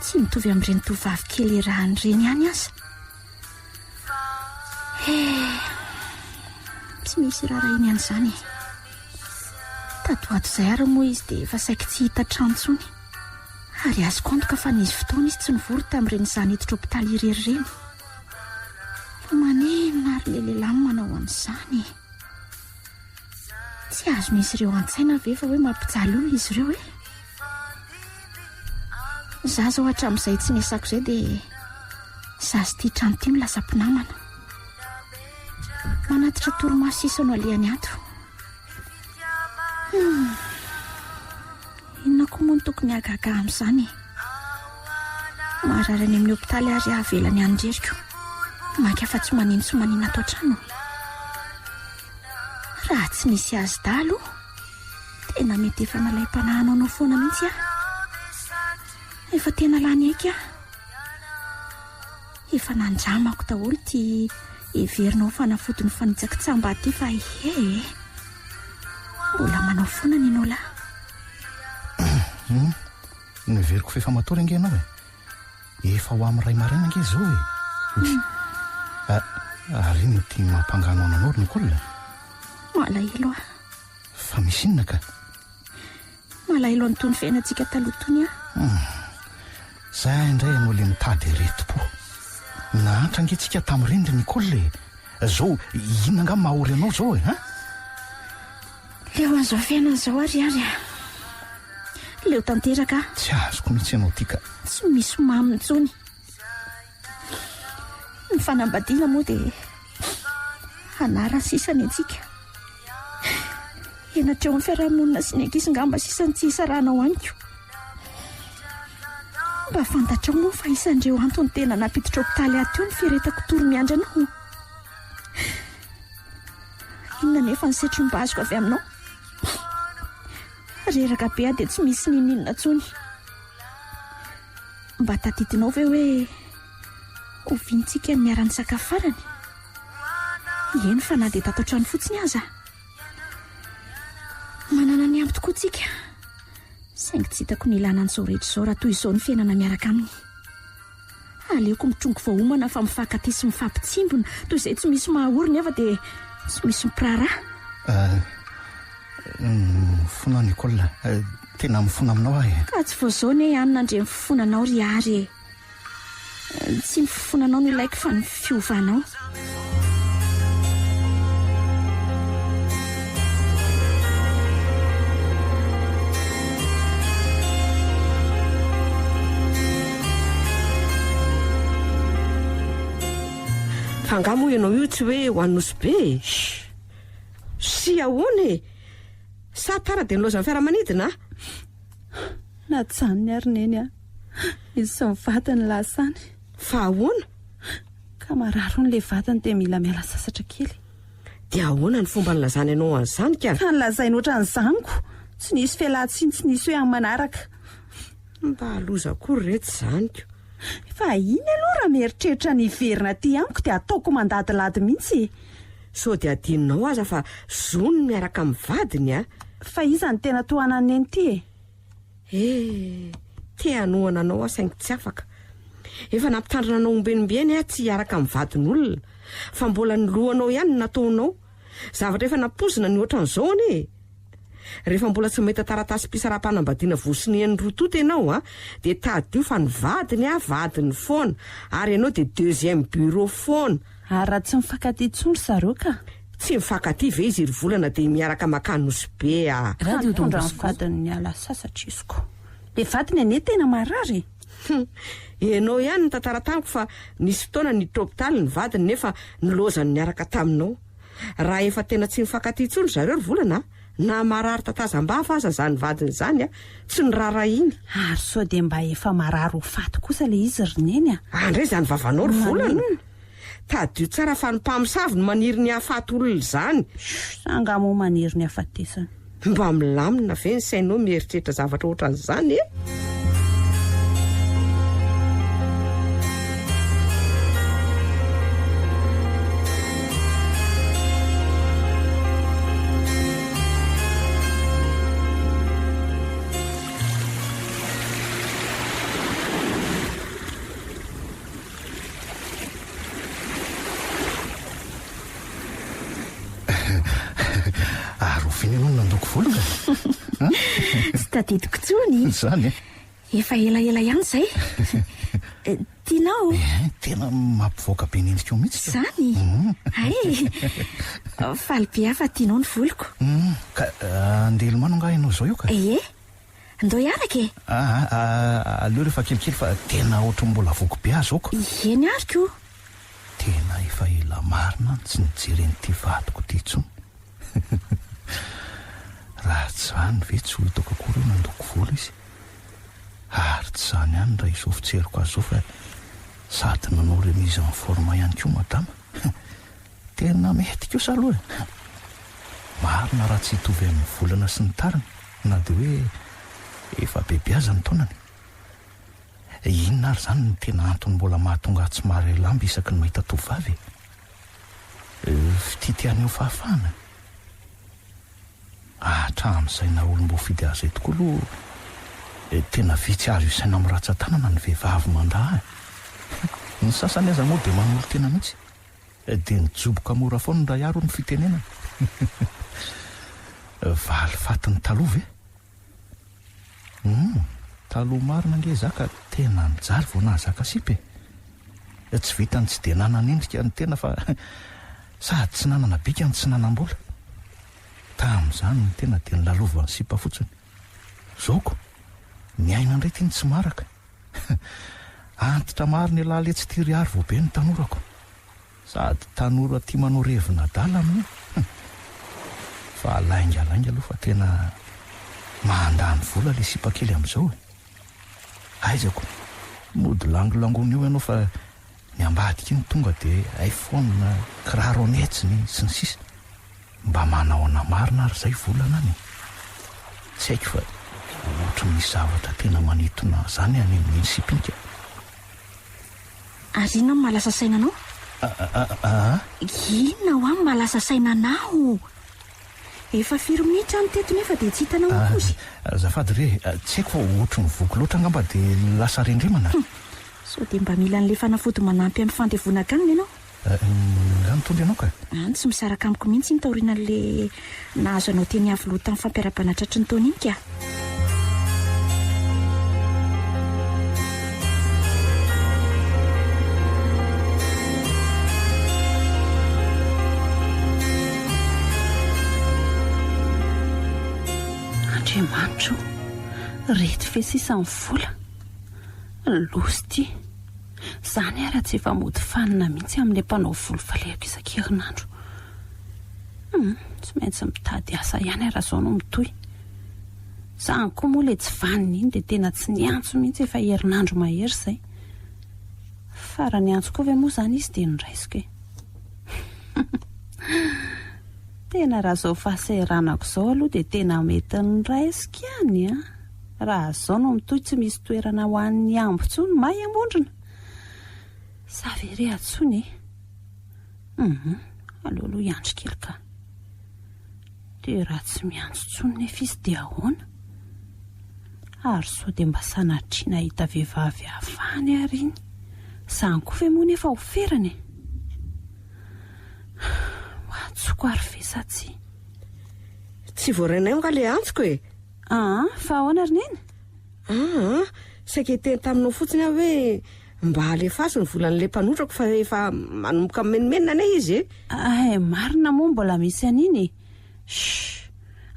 tsy mitovy amin'ireny tovovavy kely iarahany ireny ihany aza. He, tsy misy iraharahiany an'izany e. Tato ho ato izay ary moa izy dia efa saiky tsy hita trano intsony. Ary azoko antoka fa nisy fotoana izy tsy nivory tamin'ireny izaho niditra hopitaly irery ireny. Fa maninona ary ilay lehilahy no manao an'izany e? Tsy azon'izy ireo an-tsaina ve fa hoe mampijaly olona izy ireo e? Za zao hatramin'izay tsy niasako izay dia za sy ity trano ity no lasa mpinamana. Manatitra torimaso sisa no alehany ato. Hmm. Inona koa moa no tokony hahagaga amin'izany e? Marary any amin'ny hopitaly ary avelany any reriko. Mainka fa tsy manino tsy manino ato an-trano. Raha tsy nisy azy dahy aloha, tena mety efa nalaim-panahy hanaonao foana mihitsy aho. Efa tena lany aika aho. Efa nandramako daholo ity heverina ho fanafodin'ny fanitsakitsaham-bady ity fa he e! Mbola manao foana ny anao lahy. Hum, noheveriko fa efa matory ange ianao e. Efa ho amin'ny iray maraina ange izao e. Hum. Ah, ary inona ity mampanganohano anao ry Nicole? Malahelo aho. Fa misy inona ka? Malahelo an'itony fiainantsika taloha itony aho. Hum. Zay indray ianao le mitady aretim-po. Nahantra ange tsika tamin'ireny ry Nicole e. Zao, inona angaha maha-ory anao zao e, hein? Leo an'izao fiainana izao aho ry Ary a. Leo tanteraka aho. Tsy azoko mihitsy ianao ity ka. Tsy misy mamy intsony. Ny fanambadiana moa dia anarany sisa ny antsika. Henatra eo amin'ny fiarahamonina sy ny ankizy ngamba sisa ny tsy hisarahanao amiko. Mba fantatrao moa fa isan'ireo antony tena nampiditra hopitaly ahy teo ny fiaretako tory miandry anao. Inona anefa ny setriny mba azoko avy aminao? Reraka be aho dia tsy misy n'inon'inona intsony. Mba tadidinao ve hoe oviantsika ny niara-nisakafo farany? Eny fa na dia tato an-trano fotsiny aza. Manana ny ampy tokoa tsika. Saingy tsy hitako ny ilana an'izao rehetra izao raha toy izao ny fiainana miaraka aminy. Aleoko mitrongy vao homana fa mifankatia sy mifampitsimbina toy izay tsy misy mahaory nefa dia tsy misy mpiraharaha. Euh, mifona aho Nicole, tena mifona aminao aho e. Ka tsy vao izao anie ihany nandre ny fifonanao ry Ary e. Tsy ny fifonanao no ilaiko fa ny fiovanao. Fa angaha moa ianao io tsy hoe ho any Nosy Be e? Sy ahoana e? Sa tara dia nilaozan'ny fiaramanidina? Najanony ary Neny a. Izy sy ny vadiny lasa any. Fa ahoana? Ka marary hono ilay vadiny dia mila miala sasatra kely. Dia ahoana ny fomba nilazany anao an'izany ka? Ka nolazainy ohatran'izany ko! Tsy nisy fialan-tsiny, tsy nisy hoe amin'ny manaraka. Mba loza koa ry reto izany ko! Fa iny aloha raha mieritreritra ny hiverina aty amiko dia ataoko mandadilady mihitsy e! Sao dia adinonao aza fa zony ny miaraka amin'ny vadiny a! Fa iza no tena tohanan'i Neny ity e? Eh! Te hanohana anao aho saingy tsy afaka. Efa nampitandrina anao ombieniombieny aho tsy hiaraka amin'ny vadin'olona. Fa mbola ny lohanao ihany no nataonao. Zavatra efa nampoizina ny ohatran'izao anie e! Rehefa mbola tsy mahita taratasim-pisaraham-panambadiana voasonian'ny roa tonta ianao a, dia tadidio fa ny vadiny a, vadiny foana, ary ianao dia deuxième bureau foana. Ary raha tsy mifankatia intsony ry zareo ka? Tsy mifankatia ve izy ry volana dia miaraka makany Nosy Be a! Radio Don Bosco. Ny vadiny miala sasatra izy ko. Le vadiny anie tena marary e! Hum! Ianao ihany nitantara tamiko fa nisy fotoana niditra hopitaly ny vadiny nefa nilaozany niaraka taminao. Raha efa tena tsy mifankatia intsony ry zareo ry volana a! Na marary tatazam-bava aza izany vadiny izany a! Tsy noraharahiany. Ary sao dia mba efa marary ho faty kosa ilay izy ry Neny a! Andray izany vavanao ry volana! Maninona? Tadidio tsara fa ny mpamosavy no maniry ny hahafaty olona izany. Sa angaha moa maniry ny hafatesana? Mba milamina ve ny sainao mieritreritra zavatra ohatran'izany e? Ary oviana ianao no nandoko volo ka? Tsy tadidiko intsony. Izany e? Efa elaela ihany izay. Eh, tianao? Eh, tena mampivoaka be ny endrikao mihitsy. Izany? Mm. Hay! Faly be aho fa tianao ny voloko. Mm. Ka eh, andeha hilomano angaha ianao izao io ka? Ie. Ndao hiaraka e! Aa, aleo rehefa kelikely fa tena ohatran'ny mbola voky be aho zao ko. Eny ary ko! Tena efa ela marina aho no tsy nijery an'ity vadiko ity intsony. Raha tsy izany ve tsy ho hitako akory hoe nandoko volo izy. Ary tsy izany ihany raha izao fijeriko azy izao fa sady nanao remise en forme ihany koa madama. Tena mety kosa aloha e! Marina raha tsy hitovy amin'ny volana sy ny tariny na dia hoe efa bebe aza ny taonany. Inona ary izany no tena antony mbola mahatonga ahy tsy maharay lamba isaky ny mahita tovovavy e? Fitia te haneho fahafahana? Hatramin'izay naha olom-boafidy ahy izay tokoa aloha tena vitsy azo isaina amin'ny ratsan-tanana ny vehivavy mandà ahy. Ny sasany aza moa dia manolo-tena mihitsy. Dia nijoboka mora foana indray ary hoy ny fitenenana. Valifatin'ny taloha ve? Humm, taloha marina ange za ka tena nijaly vao nahazaka sipa e! Tsy vitan'ny tsy dia nanan'endrika ny tena fa sady tsy nanana bika no tsy nanam-bola. Tamin'izany ny tena dia nolalovan'ny sipa fotsiny. Zoko, ny aina indray ity no tsy maharaka. Antitra marina elah letsy ty ry ary vao be ny tanorako. Sady tanora tia manao revin'adala moa. Fa lainga lainga aloha fa tena mandany vola le sipa kely amizao e. Aiza ko, mody langolangona eo ianao fa ny ambadika iny tonga de iPhone, kiraro an'hetsiny sy ny sisa. Mba manahoana marina ary zay volana any e? Tsy haiko fa ohatry ny misy zavatra tena manintona zany any amin'iny sipinika. Ary inona no mahalasa saina anao? Aa? Inona hoa no mahalasa saina anao? Efa firy minitra aho no teto nefa dia tsy hitanao akory. Azafady re, tsy haiko fa ohatry ny voky loatra angamba dia lasa rendremana. Sao dia mba mila an'ilay fanafody manampy amin'ny fandevonan-kanina ianao? Nga mitondra ianao ka? Any tsy misaraka amiko mihitsy iny taorianan'le nahazo anao teny Iavoloha tamin'ny fampiarabana tratry ny taona iny ka. Andriamanitra o, reto ve sisa ny vola? Loza ity. Zany ara tsy efa mody fanina mihitsy amin'ilay mpanao volo falehako isan-kerinandro. Hum, tsy maintsy mitady asa ihany aho raha izao no mitohy. Zany koa moa ilay tsy vanona iny dia tena tsy niantso mihitsy efa herinandro mahery izay. Fa raha niantso koa ve moa izany izy dia noraisiko e. Tena raha izao fahasahiranako izao aloha dia tena mety noraisiko ihany an. Raha zao no mitohy tsy misy toerana ho an'ny ambo tsony may Ambondrona. Sa ve re antsoina e? Hum, aleo aloha hiandry kely ka. Dia raha tsy miantso tsony nefa izy dia ahoana? Ary sao dia mba sanatria nahita vehivavy hafa any ary iny? Zany koa ve moa nefa ho ferana e? Ho antsoko ary ve sa tsia? Tsy voarainay angaha ilay antsoko e? Aa, fa ahoana ry Neny? Aa, saika hiteny taminao fotsiny aho hoe mba alefaso ny volan'ilay mpanotrako fa efa manomboka mimenomenona anie izy e! Hay, marina moa mbola misy an'iny e! Shh!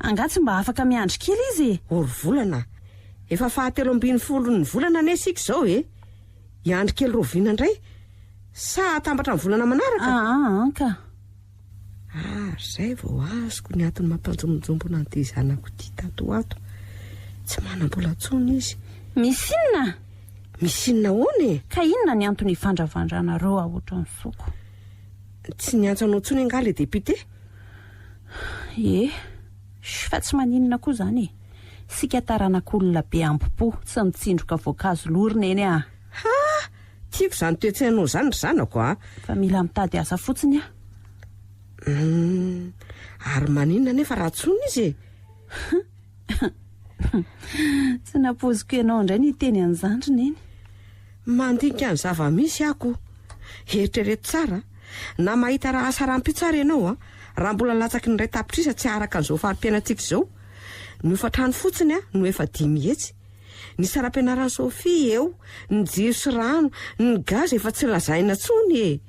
Angaha tsy mba afaka miandry kely izy e? O ry volana a! Efa fahatelo ambin'ny folon'ny volana anie isika izao e! Hiandry kely rahoviana indray? Sa hatambatra ny volana manaraka? Aa, an ka! Ary izay vao azoko ny antony mampanjombonjombona an'ity zanako ity tato ho ato. Tsy manam-bola intsony izy. Misy inona? Misy inona ahoana e? Ka inona ny antony hivandravandranareo aho ohatran'ny soko? Tsy niantso anao intsony angaha ilay député? Ie. Fa tsy maninona koa izany e. Isika taranak'olona be ambo-po, tsy mitsindroka voankazo lo ry Neny a! Ha! Tiako izany toe-tsainao izany ry zanako a! Fa mila mitady asa fotsiny aho. Hum, ary maninona anefa raha antsoina izy e? Tsy nampoiziko ianao indray ny hiteny an'izany ry Neny. Mandinika ny zava-misy aho ko. Eritrereto tsara, na mahita raha asa rahampitso ary ianao an, raha mbola latsaky ny iray tapitrisa tsy haharaka an'izao fari-piainantsika izao. Ny hofan-trano fotsiny an no efa 500. Ny saram-pianaran'i Sophie eo, ny jiro sy rano, ny gaz efa tsy lazaina intsony e!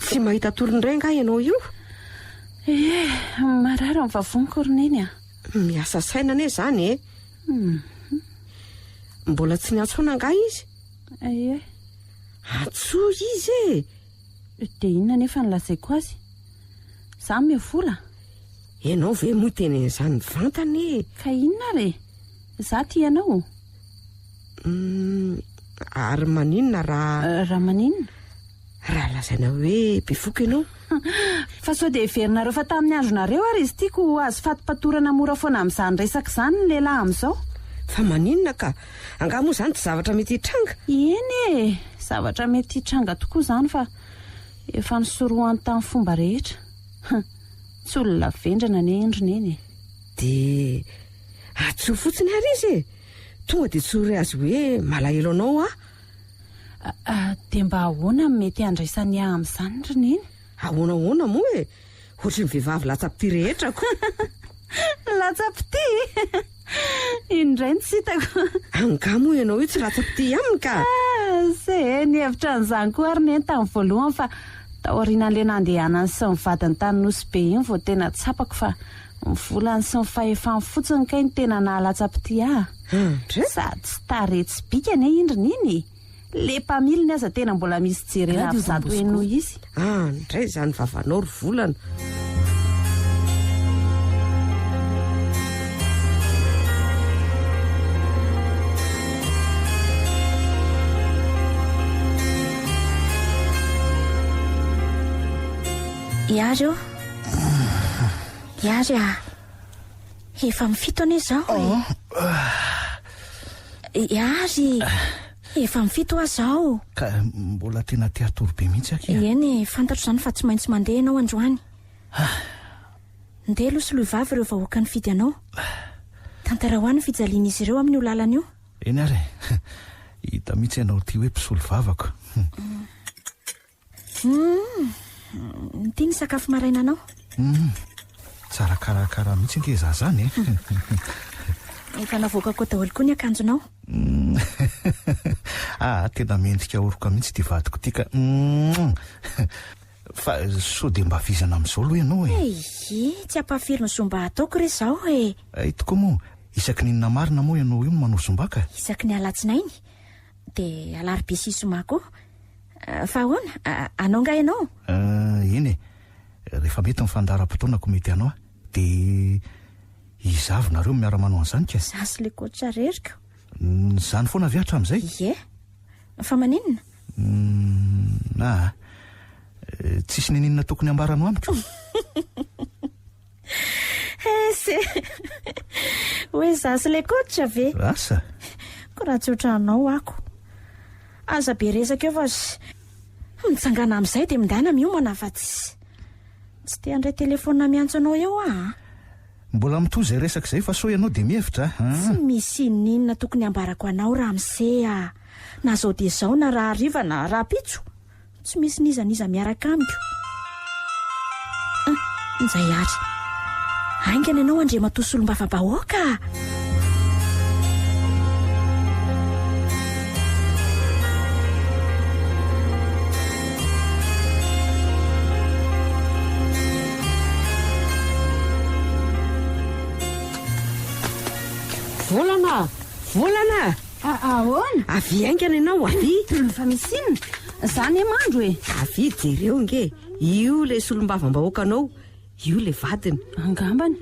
Tsy mahita tory indray angaha ianao io? Ee, marary ny vavoniko ry Neny a! Miasa saina anie izany e! Mbola tsy niantsoana angaha izy? Ee. Antsoy izy e! Dia inona anefa no lazaiko azy? Za omeo vola? Ianao ve moa hiteny an'izany mivantana e? Ka inona ary e? Za tia anao. Hum, ary maninona raha. Raha maninona? Raha lazaina hoe bevoka ianao. Fa sao dia heverinareo fa tamin'ny andronareo ary izy ity ko azo fatipatorana mora foana amin'izany resaka izany ny lehilahy amin'izao. Fa maninona ka? Angaha moa izany tsy zavatra mety hitranga? Eny e! Zavatra mety hitranga tokoa izany fa efa nosorohany tamin'ny fomba rehetra. Tsy olona vendrana anie indry Neny e! Dia antsoy fotsiny ary izy e! Tonga dia tsory azy hoe malahelo anao aho. Dia mba ahoana no mety handraisany ahy amin'izany ry Neny? Ahoana ahoana moa e! Ohatry ny vehivavy latsa-pitia rehetra ko! Latsa-pitia? Iny indray no tsy hitako. Angaha moa ianao io tsy latsa-pitia aminy ka? Se, nihevitra an'izany koa ary Neny tamin'ny voalohany fa taorianan'ilay nandehanany sy ny vadiny tany Nosy Be iny vao tena tsapako fa ny volany sy ny fahefany fotsiny kay no tena nahalatsa-pitia ahy. Andre? Sady tsy tarehy tsy bika anie iny ry Neny e! Le mpamiliny aza tena mbola misy jerena avy zato heny noho izy. Andray izany vavanao ry volana. Iary ô! Iary ah! Efa amin'ny fito anie izao e! Iary! Efa amin'ny fito aho izao. Ka mbola tena te hatory be mihitsy akia. Eny e, fantatro izany fa tsy maintsy mandeha ianao androany. Ndeha aloha soloy vava ireo vahoaka nifidy anao. Tantarao ahy ny fijalian'izy ireo amin'io lalana io. Eny ary e. Hita mihitsy ianao ity hoe mpisolo vavako. Humm, ity ny sakafo marainanao. Humm, tsara karakara mihitsy ange za zany e. Efa navoakako daholo koa ny akanjonao. Humm, ah, tena mendrika oroka mihitsy ity vadiko ity ka. Humm, fa sao dia mba vizana amin'izao aloha ianao e. Eie, tsy ampahafiry ny zomba ataoko re izao e. Hay tokoa moa, isaky ny inona marina moa ianao io no manao zomba ka? Isaky ny alatsinainy, dia alarobia sy zoma koa. Fa ahoana? Hanao angaha ianao? Eny e, rehefa mety ny fandaharam-potoanako mety hanao aho. Dia iza avy nareo no miara-manao an'izany ka? Izaho sy ilay coach irery ko. Izany foana ve hatramin'izay? Ie. Fa maninona? Aa. Tsisy n'inon'inona tokony hambaranao amiko? Hesy e! Hoe izaho sy ilay coach ve? Asa! Ko raha tsy ohatranao ako. Aza be resaka eo fa mitsangana amin'izay dia mindana miomana fa tsy tsy te handray telefaonina miantso anao eo aho a! Mbola mitohy izay resaka izay fa sao ianao dia mihevitra a! Tsy misy ininona tokony hambarako anao ramose a! Na izao dia izao na rahariva na rahampitso. Tsy misy n'iza n'iza miaraka amiko. Ah, njay ary. Haingana ianao Andriamatoa Solombavambahoaka a! Volana! Volana! Ahoana? Avia haingana ianao, avia! Fa misy inona? Za anie mandro e! Avia jereo ange e! Io ilay solombavambahoakanao, io ilay vadiny. Angambany.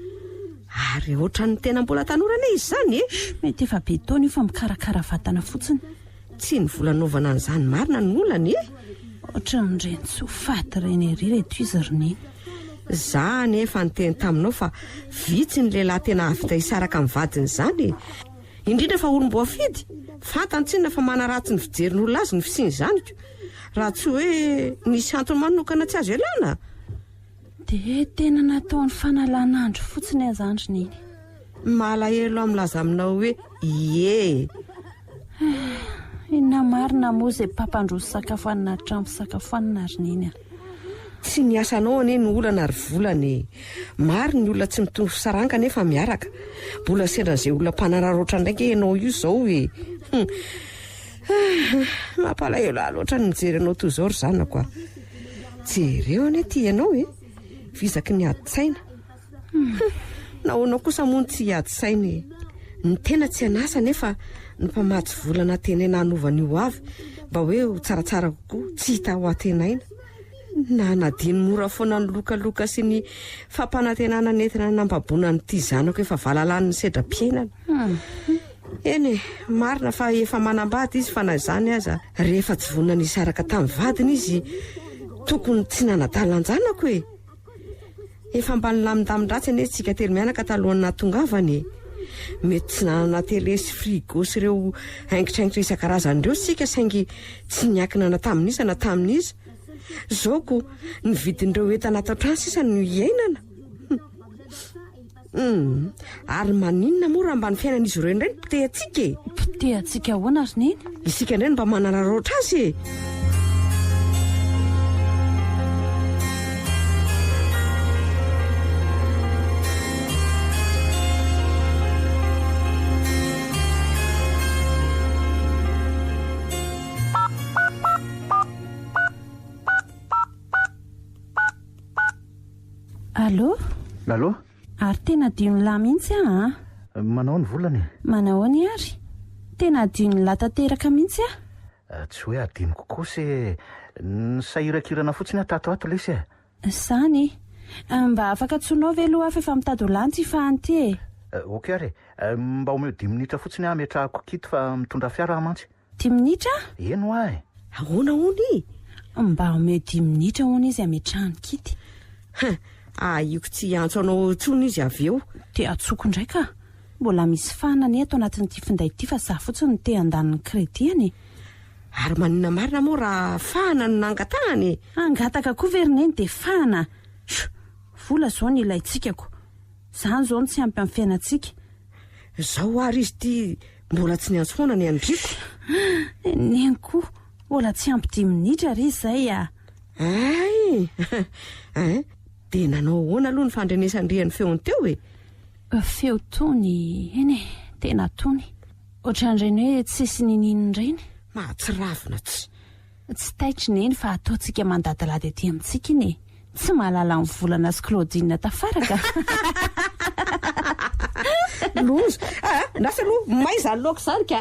Ary ohatran'ny tena mbola tanora anie izy izany e! Mety efa be taona io fa mikarakara vatana fotsiny. Tsy ny vola anaovana an'izany marina no olana e! Ohatran'ireny tsy ho faty ireny ery ireto izy ry Neny. Za anie efa niteny taminao fa vitsy ny lehilahy tena hahavita hisaraka amin'ny vadiny izany e! Indrindra fa olom-boafidy! Fantany tsinona fa manaratsy ny fijerin'olona azy ny fisian'izany ko! Raha tsy hoe nisy antony manokana tsy azo ialana! Dia tena nataony fanalan'andro fotsiny aza andry Neny. Malahelo aho milaza aminao hoe ie. Inona marina moa izay mpampandroso sakafo any anaty trano fisakafoanana ry Neny a? Tsy ny asanao anie no olana ry volana e! Maro ny olona tsy mitovy saranga nefa miaraka. Mbola sendran'izay olona mpanararaotra indray ange ianao io izao e! Hum. Mampalahelo ahy loatra ny mijery anao toy izao ry zanako a! Jereo anie ity ianao e! Vizaky ny adin-tsaina. Hum, nahoana kosa moa no tsy hiady saina e? Ny tena tsy an'asa nefa ny mpamatsy vola nantenaina hanova ny ho avy mba hoe ho tsaratsara kokoa tsy hita ho antenaina. Nanadino mora foana ny lokaloka sy ny fampanantenana nentina nambaboana an'ity zanako efa valalan'ny sedram-piainana. Eny e, marina fa efa manambady izy fa na izany aza rehefa tsy vonona ny hisaraka tamin'ny vadiny izy tokony tsy nanadala an-janako e! Efa mba nilamindamin-dratsy anie isika telo mianaka talohan'ny nahatongavany e! Mety tsy nanana télé sy frigo sy ireo haingitraingitra isan-karazany ireo isika saingy tsy niankina na tamin'iza na tamin'iza. Izao ko, ny vidin'ireo entana ato an-trano sisa no iainana. Hum, ary maninona moa raha mba ny fiainan'izy ireo indray no potehantsika e? Potehantsika ahoana ry Neny? Isika indray no mba manararaotra azy e! Allô? Allô? Ary tena adinon'lah mihitsy aho an! Manao ny volana e! Manahoana ary? Tena adinon'lah tanteraka mihitsy aho. Tsy hoe adinoko kosa e! Nisahirakirana fotsiny aho tato ato lesy e! Izany e! Mba afaka antsoinao ve aloha aho fa efa mitady ho lany ity fahany ity e! Ok ary e! Mba omeo dimy minitra fotsiny aho hametrahako kit fa mitondra fiara aho mantsy. Dimy minitra? Eny hoa e! Ahoana hono e? Mba omeo dimy minitra hono izy hametrahany kity. Hein, ahiako tsy hiantso anao intsony izy avy eo. Dia antsoiko indray ka! Mbola misy fahana anie ato anatin'ity finday ity fa za fotsiny no te handany ny crédit-ny e! Ary maninona marina moa raha fahana no nangatahany e? Hangataka koa ve ry neny dia fahana? Chut! Vola izao no ilaintsika ko! Izany izao no tsy ampy amin'ny fiainantsika. Izao ary izy ity mbola tsy niantso foana ny andriko. Neny koa, mbola tsy ampy dimy minitra re izay a! Hay! Ein! Dia nanao ahoana aloha ny fandrenesan-dry ny feony teo e? Feo tony, eny e, tena tony. Ohatran'ireny hoe tsisy ninininona ireny. Mahatsiravina tsy. Tsy taitry Neny fa ataontsika mandadilady aty amintsika iny e! Tsy mahalala an'i Volana sy Claudine tafaraka. Loza! Ah, andraso aloha, may izany laoka izany ka!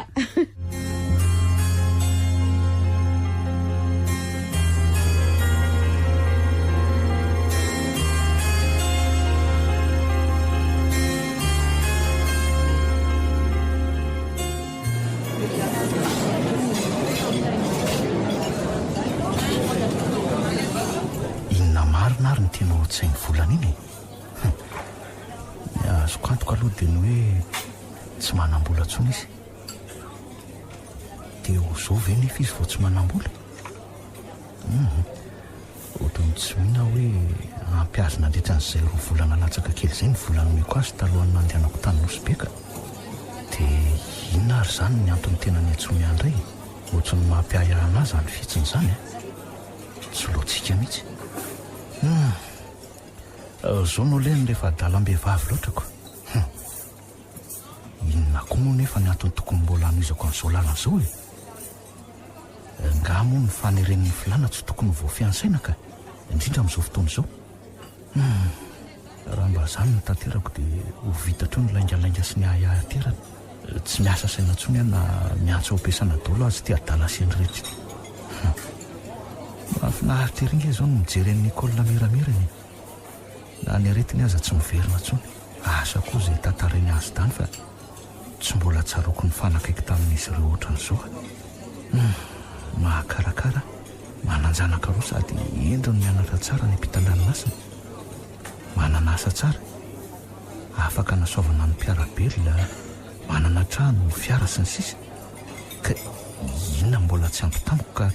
Inona marina ary no tianao ao an-tsain'ny volana iny e? Hum. Ny azoko antoka aloha dia ny hoe tsy manam-bola intsony izy. Dia ho izao ve nefa izy vao tsy manam-bola? Hum. Ohatran'ny tsy mino aho hoe ampy azy nandritra an'izay roa volana latsaka kely izay ny vola nomeko azy talohan'ny nandehanako tany Nosy Be ka. Dia inona ary izany ny antony tena niantsoany ahy indray e? Ohatran'ny mampiahiahy an'ahy izany fihetsiny izany an! Tsy lojika mihitsy. Hum. Izao no alehany rehefa adalam-behivavy loatra ko. Hum. Inona koa moa nefa ny antony tokony mbola hanohizako an'izao lalana izao e? Angaha moa ny faneren'ny filàna tsy tokony ho voafiansaina ka? Indrindra amin'izao fotoana izao. Hum, raha mba izany no tanterako dia ho vita hatreo ny laingalainga sy ny ahiahy aterany. Tsy miasa saina intsony aho na miantso ao am-piasana daholo aza ity adala sendra ireto ity. Hum. Mahafinaritra ery nge izao ny mijery an'i Nicole miramirana e. Na ny aretiny aza tsy miverina intsony. Asa koa izay tantarainy azy tany fa tsy mbola tsaroako nifanakaiky tamin'izy ireo ohatran'izao a. Hum. Mahakarakara, manan-janaka roa sady hendry no mianatra tsara any ampitan-dranomasina. Manana asa tsara, afaka anasoavana ny mpiara-belona, manana trano, fiara sy ny sisa Ka inona mbola tsy ampy tamiko ka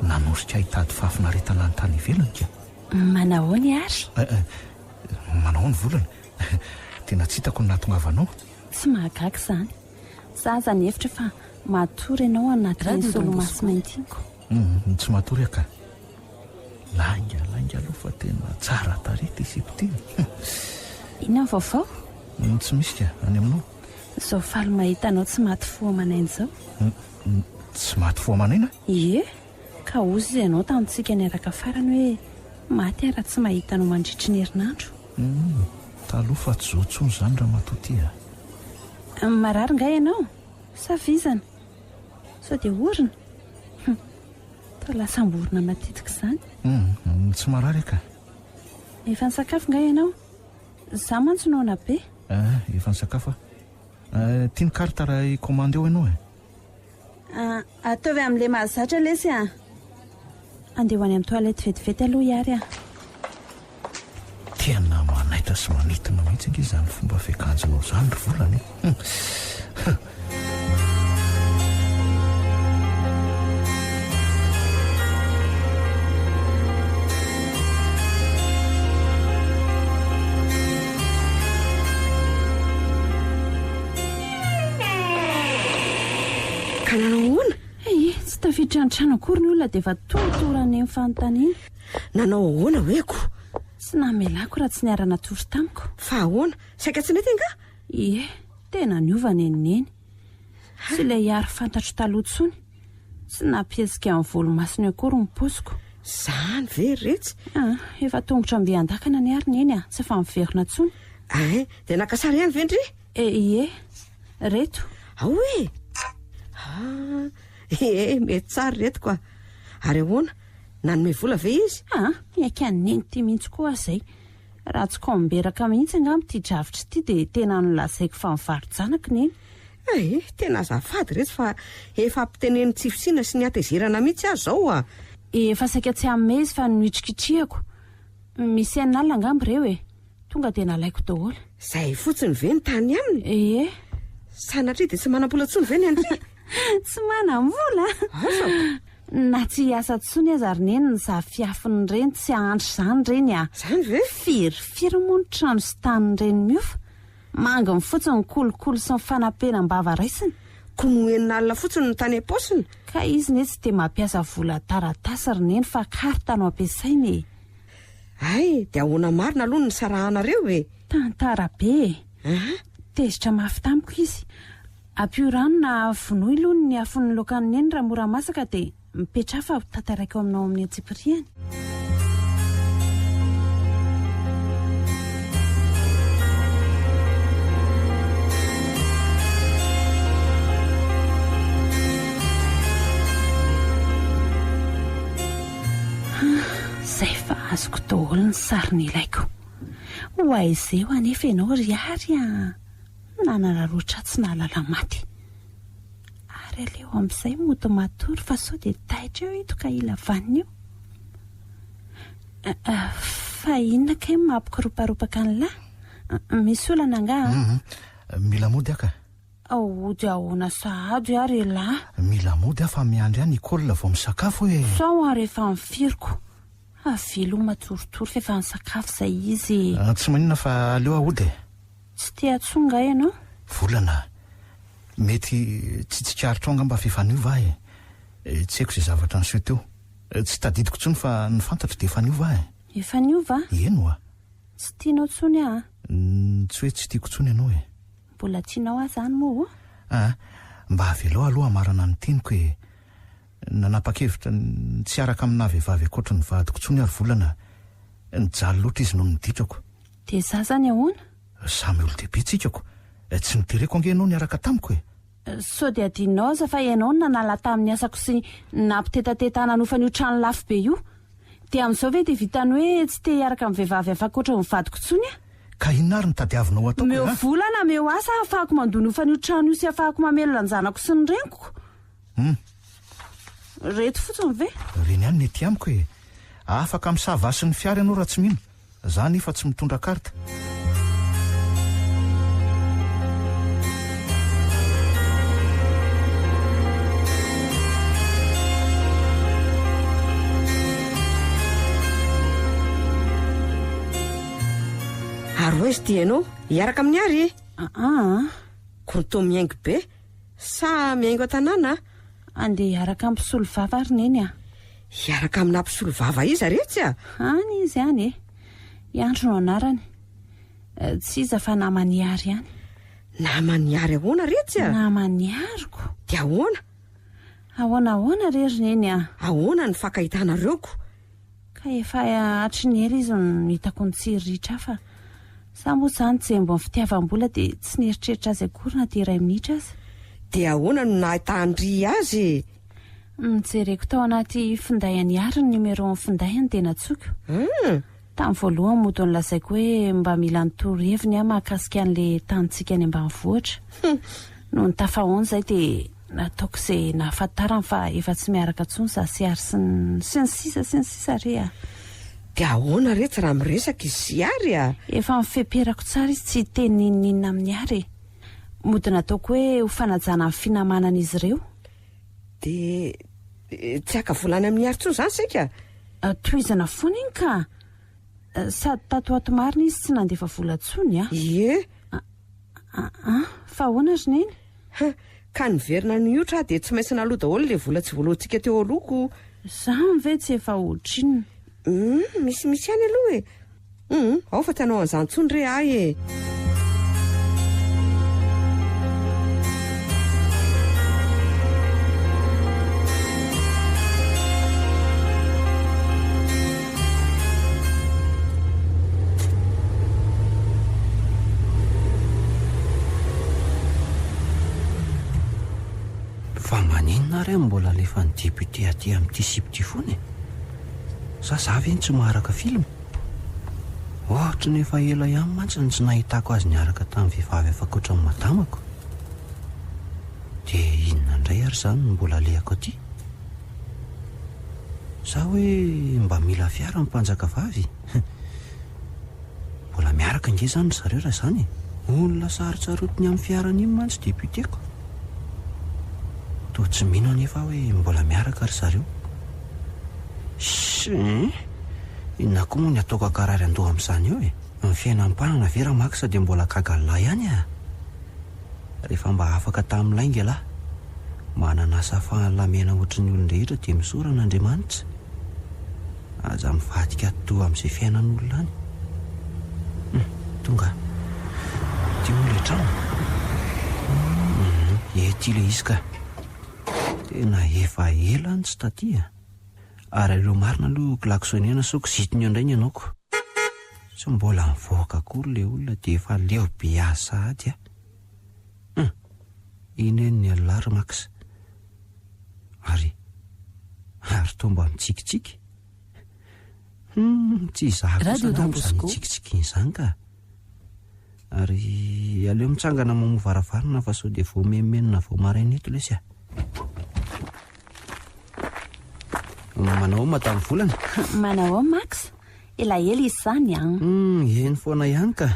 nanosika ahy hitady fahafinaretana any tany ivelany ka? Manahoana ary? Eh, eh, manahoana Volana? Tena tsy hitako ny nahatongavanao. Tsy mahagaga izany. Za aza nihevitra fa matory ianao anatin'iny solomaso mainty iny ko. Hum, tsy matory aho ka. Lainga, lainga aloha fa tena tsara tarehy ity sipa ity e. Inona ny vaovao? Tsy misy ka, any aminao? Izao faly mahita anao tsy maty fo aman'aina izao. Tsy maty fo aman'aina? Ie, ka hozy izy ianao tamintsika niaraka farany hoe maty aho raha tsy mahita anao mandritry ny herinandro. Hum, taloha fa tsy izao intsony izany ramatoa ity a. Marary nga ianao? Sa vizana? Sao dia orona? Hum, toa lasa amborona matetika izany. Hum, tsy marary aho ka. Efa nisakafo nga ianao? Za mantsy noana be. Ah, efa nisakafo aho. Ah, ity ny carte raha hi-commande eo ianao e. Ah, ataovy amin'ilay mahazatra lesy a. Andeha ho any amin'ny toilette vetivety aloha i Ary a. Tena manaitra sy manintona mihitsy ange izany fomba fiakanjonao izany ry Volana e. Ka nanao ahoana? Ee, tsy tafiditra an-trano akory ny olona dia efa torotoro any amin'ny fanontaniana. Nanao ahoana hoe ko? Tsy namelako raha tsy niara-natory tamiko. Fa ahoana? Saika tsy nety angaha? Ie, tena niova nen'i Neny. Tsy ilay Ihary fantatro taloha intsony. Tsy nampihetsika ny volomasony akory ny paosiko. Zany ve ry retsy? Ah, efa tongotra mby an-dakana anie ary Neny a, tsy efa miverina intsony. Ein, dia naka sary ihany ve ndry? E, ie, reto. Ao e! Ah, ie, mety tsara ireto ka. Ary ahoana, nanome vola ve izy? Ah, miaiky an'i Neny ity mihitsy koa aho izay. Raha tsy kaomberaka mihitsy angamba ity drafitra ity dia tena nolazaiko fa mivaro-janaka Neny. Eh, tena azafady retsy fa efa ampitenenin'ny tsy fisiana sy ny hatezerana mihitsy aho izao a! Efa saika tsy hanome izy fa nohitrikitrihako. Misy enina alina angamba ireo e! Tonga dia nalaiko daholo. Izay fotsiny ve ny tany aminy? Ie. Sanatria dia tsy manam-bola intsony ve ny an-dry? Tsy manam-bola? Asa! Na tsy hiasa intsony aza ry neny ny zafiafin'ireny tsy hahantra izany ireny a! Izany ve? Firifiry moa ny trano sy tanin'ireny mihofa? Manginy fotsiny ny kolikoly sy ny fanapenam-bava raisiny. Ko no enina alina fotsiny no tany am-paosiny? Ka izy ne tsy dia mampiasa vola taratasy ry neny fa carte no ampiasainy e! Hay, dia ahoana marina aloha no nisarahanareo e? Tantara be e! Tezitra mafy tamiko izy. Ampio rano na vonoy aloha ny afon'ny laokan'i Neny raha mora masaka dia mipetraha fa ho tantaraiko aminao amin'ny antsipiriany. Zay fa azoko daholo ny sary nilaiko. Ho aiza eo anefa ianao ry Ary a! Nanararaotra tsy nahalala maty. Ary aleo amin'izay mody matory fa sao dia taitra eo ito ka hila vanona eo. Fa inona kay no mampikoroparopaka an'lah? Misy olana angaha? Hum, mila mody aho ka. Hody ahoana sahady ary elah? Mila mody aho fa miandry ahy Nicole vao misakafo e! Sao ary efa nifiriko. Avia aloha matoritory fa efa nisakafo izay izy e! Tsy maninona fa aleo aho hody e! Tsy te hantsoa nga ianao? Volana, mety tsy tsikaritrao angamba fa efa niova aho e! Tsy haiko izay zavatra niseho teo. Tsy tadidiko intsony fa ny fantatro dia efa niova aho e! Efa niova? Eny oa! Tsy tianao intsony aho an? Tsy hoe tsy tiako intsony ianao e! Mbola tianao aho izany moa o? Aa, mba avelao aloha hamarana ny teniko e! Nanapa-kevitra ny tsy hiaraka aminà vehivavy ankoatry ny vadiko intsony aho ry Volana a! Nijaly loatra izy noho ny ditrako. Dia za zany ahoana? Samy olon-dehibe tsika ko! Tsy notereko ange ianao niaraka tamiko e! Sao dia adinonao aza fa ianao no nanala tamin'ny asako sy nampitetateta nanofa an'io trano lafo be io. Dia amin'izao ve dia vitan'ny hoe tsy te hiaraka amin'ny vehivavy hafa ankoatra ny vadiko intsony aho? Ka inona ary no tadiavinao ataoko e Omeo a? vola na omeo asa ahafahako mandoa ny hofan'io trano io sy ahafahako mamelona ny zanako sy ny reniko. Hum. Reto fotsiny ve? Ireny ihany ny ety amiko e. Afaka misava hasin'ny fiara ianao raha tsy mino. Za nefa tsy mitondra carte. Ary ho aiza ity ianao? Hiaraka amin'i Ary e? Aa. Koa toa mihaingo be. Sa mihaingo an-tanàna? Andeha hiaraka amin'ny mpisolovava ry Neny a! Hiaraka amina mpisolovava iza retsy a? Any izy any e! I Andry no anarany. Tsy iza fa naman'i Ary ihany. Naman'i Ary ahoana retsy a? Naman'i Ariko. Dia ahoana? Ahoana ahoana re ry Neny a? Ahoana ny fankahitanareo ko? Ka efa hatry ny ela izy no hitako nitsiriritra ahy fa za moa izany jembon'ny fitiavam-bola dia tsy nieritreritra azy akory na dia iray minitra aza. Dia ahoana no nahitàn-dry azy e? Nojereko tao anaty finday an'i Hary ny numéro-n'ny findainy dia nantsoiko. Tamin'ny voalohany mody nolazaiko hoe mba mila ny toroheviny aho mahakasika an'ilay tanintsika any ambanivohitra. Nony tafahaona izay dia nataoko izay nahafantarany fa efa tsy miaraka intsony izaho sy Hary sy ny sy ny sisa sy ny sisa re a! Dia ahoana re tsy raha miresaka izy sy Hary a? Efa nifeperako tsara izy tsy hiteny n'inon'inona amin'i Hary e! Mody nataoko hoe ho fanajana ny finamanan'izy ireo. Dia tsy haka vola any amin'i Hary intsony izany isika? Tohizana foana iny ka! Sady tato ho ato marina izy tsy nandefa vola intsony a! Ie! Aa! Fa ahoana ry Neny? Ha! Ka niverina nihotra aho dia tsy maintsy naloa daholo ilay vola tsy voaloantsika teo aloha ko! Izany ve tsy efa ohatrinona? Hum! Misimisy ihany aloha e! Hum! Ao fa tsy hanao an'izany intsony re ahy e! Fa maninona ary aho mbola alefan'ny député aty amin'ity sipa ity foana e? Sa za ve no tsy maharaka film? Ohatry ny efa ela ihany mantsy no tsy nahitako azy niaraka tamin'ny vehivavy hafa ankoatra ny madamako. Dia inona indray ary izany no mbola alehako aty? Sa hoe mba mila fiara ny mpanjakavavy? Mbola miaraka ange izany ry zareo raha izany e! Olona sarotsarotiny amin'ny fiarany iny mantsy député-ko. Toa tsy mino anefa aho hoe mbola miaraka ry zareo. Shh! Inona koa moa ny ataoko hankarary andoha amin'izany eo e? Ny fiainam-panana ve Ramax dia mbola gaga lahy ihany ah? Rehefa mba afaka tamin'ny lainga ialahy, manana asa fahalamena ohatry ny olon-drehetra dia misaora an'Andriamanitra. Aza mivadika atidoha amin'izay fiainan'olona any. Hum, tonga. Ity moa ilay trano? Hum, ety ilay izy ka. Tena efa ela no tsy taty a. Ary aleo marina aloha klaxonena sao kizitina eo indray ny anaoko. Tsy mbola nivoaka akory ilay olona dia efa leo be azy sahady aho. Hum! Iny eny ny an'lah ry Max. Ary, ary toa mba mitsikitsiky. Hum! Tsy izaho kosa Radio Don angamba izany Bosco. hitsikitsikiana izany ka. Ary aleo mitsangana mamoha varavarana fa sao dia voamenomenona vao maraina eto lesy a. Manao ahoana madame Volana? Manao ahoana Max? Elaela izy izany an. Hum, eny foana ihany ka.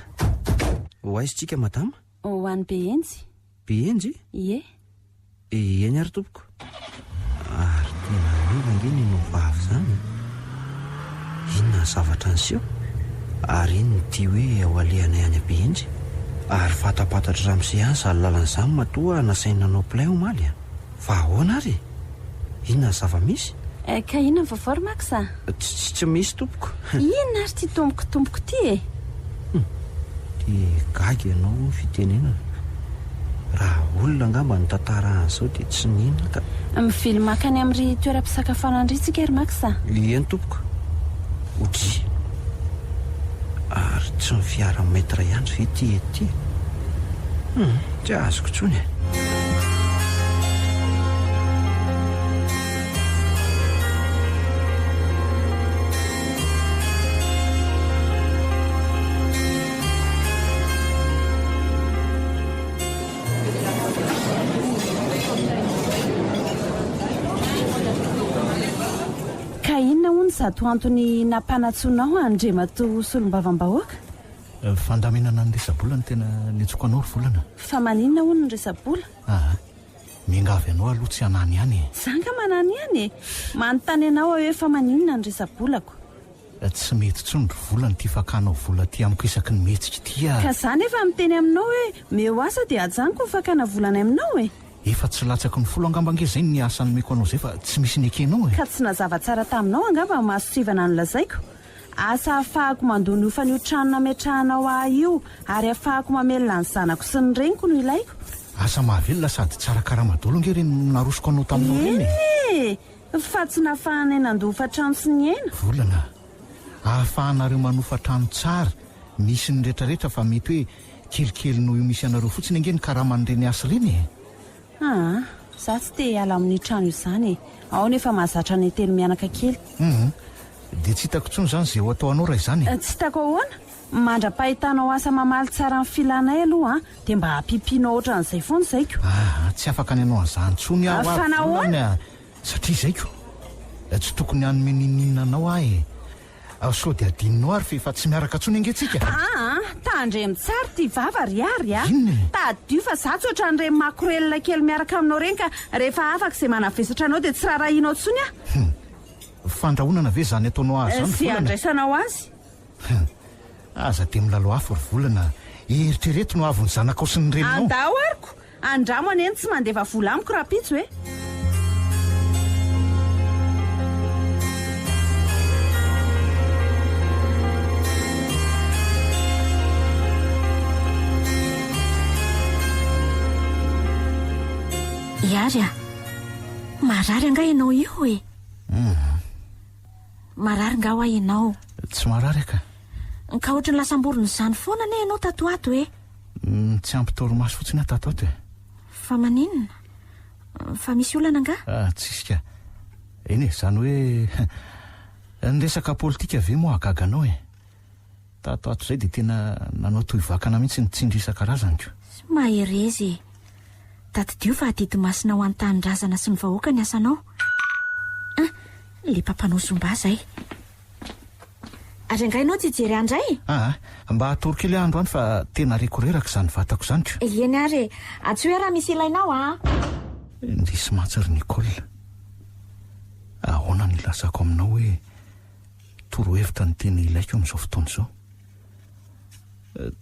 Ho aiza tsika madama? Ho any Behenjy. Behenjy? Ie. Eny ary tompoko. Ary tena miova ange ny anao vavy izany e. Inona ny zavatra niseho? Ary inona ity hoe ho alehanay any Behenjy? Ary fantapantatr'i ramose ihany izany lalana izany matoa nasainy nanao plein omaly a. Fa ahoana ary e? Inona ny zava-misy? Ka inona ny vaovao ry Max a? Tsy tsy misy tompoko. Inona ary ity tompoko tompoko ity e? Hum, dia gaga ianao hoy ny fitenenana. Raha olona angamba no tantara an'izao dia tsy nino ka. Mivily mankany amin'ry toeram-pisakafoanana ry tsika ry Max a? Eny tompoko. Odry. Ary tsy ny fiara maître ihany ve ity eto ity e? Hum, tsy azoko intsony e. izato antony nampanantsoinao Andriamatoa Solombavambahoaka? Fandaminana ny resa-bola no tena niantsoako anao ry Volana. Fa maninona hono ny resa-bola? Aa, miangavy anao aloha tsy hanany ihany e. Za nga manany ihany e! Manontany anao aho hoe fa maninona ny resa-bolako? Tsy mety intsony ry Volana ity fakanao vola aty amiko isaky ny mihetsika ity a! Ka za nefa miteny aminao hoe meo asa dia ajanoko ny fakana vola any aminao e! Efa tsy latsaky ny folo angamba ange izay ny asa nomeko anao izay fa tsy misy nekenao e! Ka tsy nazava tsara taminao angamba ny mason-tsivana nolazaiko? Asa ahafahako mandoa ny hofan'io trano nametrahanao ahy io ary ahafahako mamelona ny zanako sy ny reniko no ilaiko. Asa mahavelona sady tsara karama daholo ange ireny narosoko anao taminao ireny e! Eny e! Fa tsy nafahanay nandoa hofantrano sy ny aina. Volana, ahafahanareo manofa trano tsara misy ny retraretra fa mety hoe kelikely noho io misy anareo fotsiny ange ny karaman'ireny asa ireny e! Aa, za tsy te hiala amin'io trano io izany e! Ao no efa mahazatra anay telo mianaka kely. Hum, dia tsy hitako intsony izany izay ho atao anao raha izany e! Tsy hitako ahoana? Mandra-pahitanao asa mamaly tsara ny filanay aloha dia mba ampiampianao ohatran'izay foana izay ko! Aa, tsy afaka ny hanao an'izany intsony aho Fa ary nahoana? volana a! Satria izay ko! Tsy tokony hanome n'inon'inona anao aho e! Sao dia adinonao ary fa efa tsy miaraka intsony ange tsika? Aa, tandremo tsara ity vava ry Ary a! Inona e? Tadidio fa za tsy ohatran'ireny makorelina kely miaraka aminao ireny ka rehefa afaka izay manavesatra anao dia tsy rarahianao intsony aho. Hum. Fandrahonana ve izany ataonao ahy izany ry Izay Volana? andraisanao azy. Hum. Aza dia milalao afo ry Volana a! Eritrereto ny ho avin'ny zanakao sy ny reninao. Andao ary ko! Andramo anie ny tsy mandefa vola amiko rahampitso e! Ihary a! Marary angaha ianao io e? Marary nga hoa ianao? Tsy marary aho ka. Ka ohatry ny lasam-borona izany foana anie ianao tato ato e! Tsy ampy torimaso fotsiny aho tato ato e. Fa maninona? Fa misy olana angaha? Ah, tsisy ka. Eny e, izany hoe ny resaka politika ve moa hahagaga anao e? Tato ato izay dia tena nanao toy vakana mihitsy ny tsindry isan-karazany ko. Mahereza e! Tadidio fa adidy masina ho an'ny tanindrazana sy ny vahoaka ny asanao. Ah, le mpampanao zumba zay. Ary angaha ianao tsy hijery ahy indray e? Aa, mba hatory kely aho androany fa tena reko reraka izany vatako izany ko. Eny ary e! Antsoy aho raha misy ilainao an! Indrisy mantsy ry Nicole. Ahoana no ilazako aminao hoe torohevitra no tena ilaiko amin'izao fotoana izao?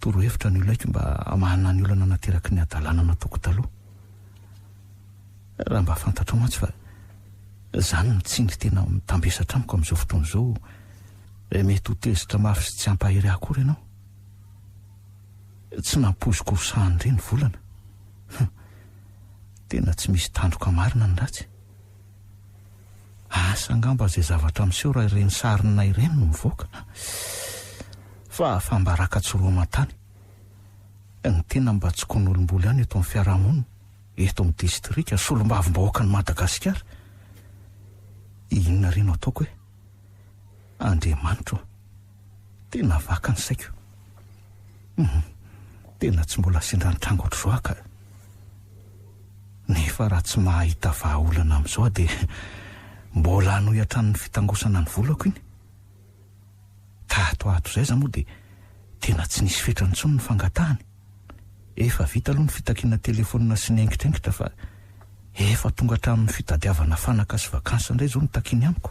Torohevitra no ilaiko mba hamahana ny olana nateraky ny hadalana nataoko taloha. Raha mba fantatrao mantsy fa izany no tsindry tena mitambesatra amiko amin'izao fotoana izao, mety ho tezitra mafy sy tsy hampahery ahy akory ianao. Tsy nampoiziko ho sahan'ireny volana. Tena tsy misy tandroka marina ny ratsy. Asa angamba izay zavatra miseho raha ireny sarina ireny no mivoaka. Fa fambaraka tsy roa aman-tany. Ny tena mba tsokon'olom-bolo ihany eto amin'ny fiarahamonina, eto amin'ny distrika, solombavimbahoakan'i Madagasikara. Inona re no ataoko e? Andriamanitra ô! Tena vaka ny saiko. Hum, tena tsy mbola sendra nitranga ohatr'izao aho ka. Nefa raha tsy mahahita vahaolana amin'izao aho dia mbola hanohy hatrany ny fitangosana ny volako iny. Tato ato izay aza moa dia tena tsy nisy fetrany intsony ny fangatahany. Efa vita aloha ny fitakiana telefaonina sy ny aingitraingitra fa efa tonga hatramin'ny fitadiavana fanaka sy vacances indray izao no takiany amiko.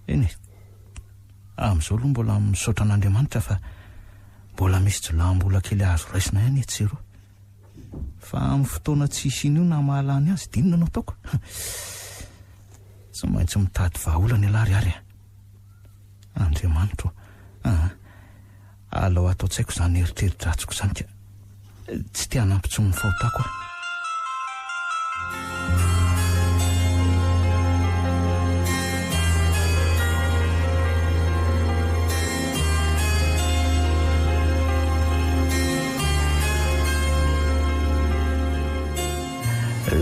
Eny e, amin'izao aloha mbola misaotra an'Andriamanitra fa mbola misy jiolahim-bola kely azo raisina ihany etsy sy eroa. Fa amin'ny fotoana tsy hisian'io na mahalany azy dia inona no ataoko? Tsy maintsy mitady vahaolana ialahy ry Ary a! Andriamanitro aa! Alao ato an-tsaiko izany eritreri-dratsiko izany ka tsy te hanampy intsony ny fahotako aho.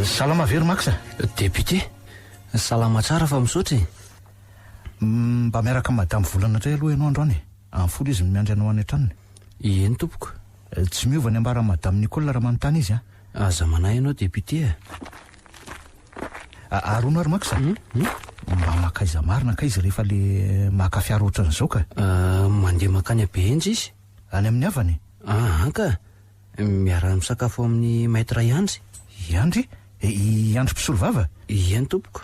Salama ve ry Max a? Député, salama tsara fa misaotra e. Mba miaraka amin'i Madame Volana indray aloha ianao androany e. Amin'ny folo izy no miandry anao any an-tranony. Eny tompoko. Tsy miova ny ambaran'i Madame Nicole raha manontany izy an. Aza manahy ianao député a. Ary hono ary Max a? Mba maka. Mankaiza marina kay izy rehefa le maka fiara ohatran'izao ka? Mandeha mankany Behenjy izy. Any amin'ny havany? Aa ka! Miara-misakafo amin'i Maître Iandry. Iandry? I Andry mpisolovava? Ieny tompoko.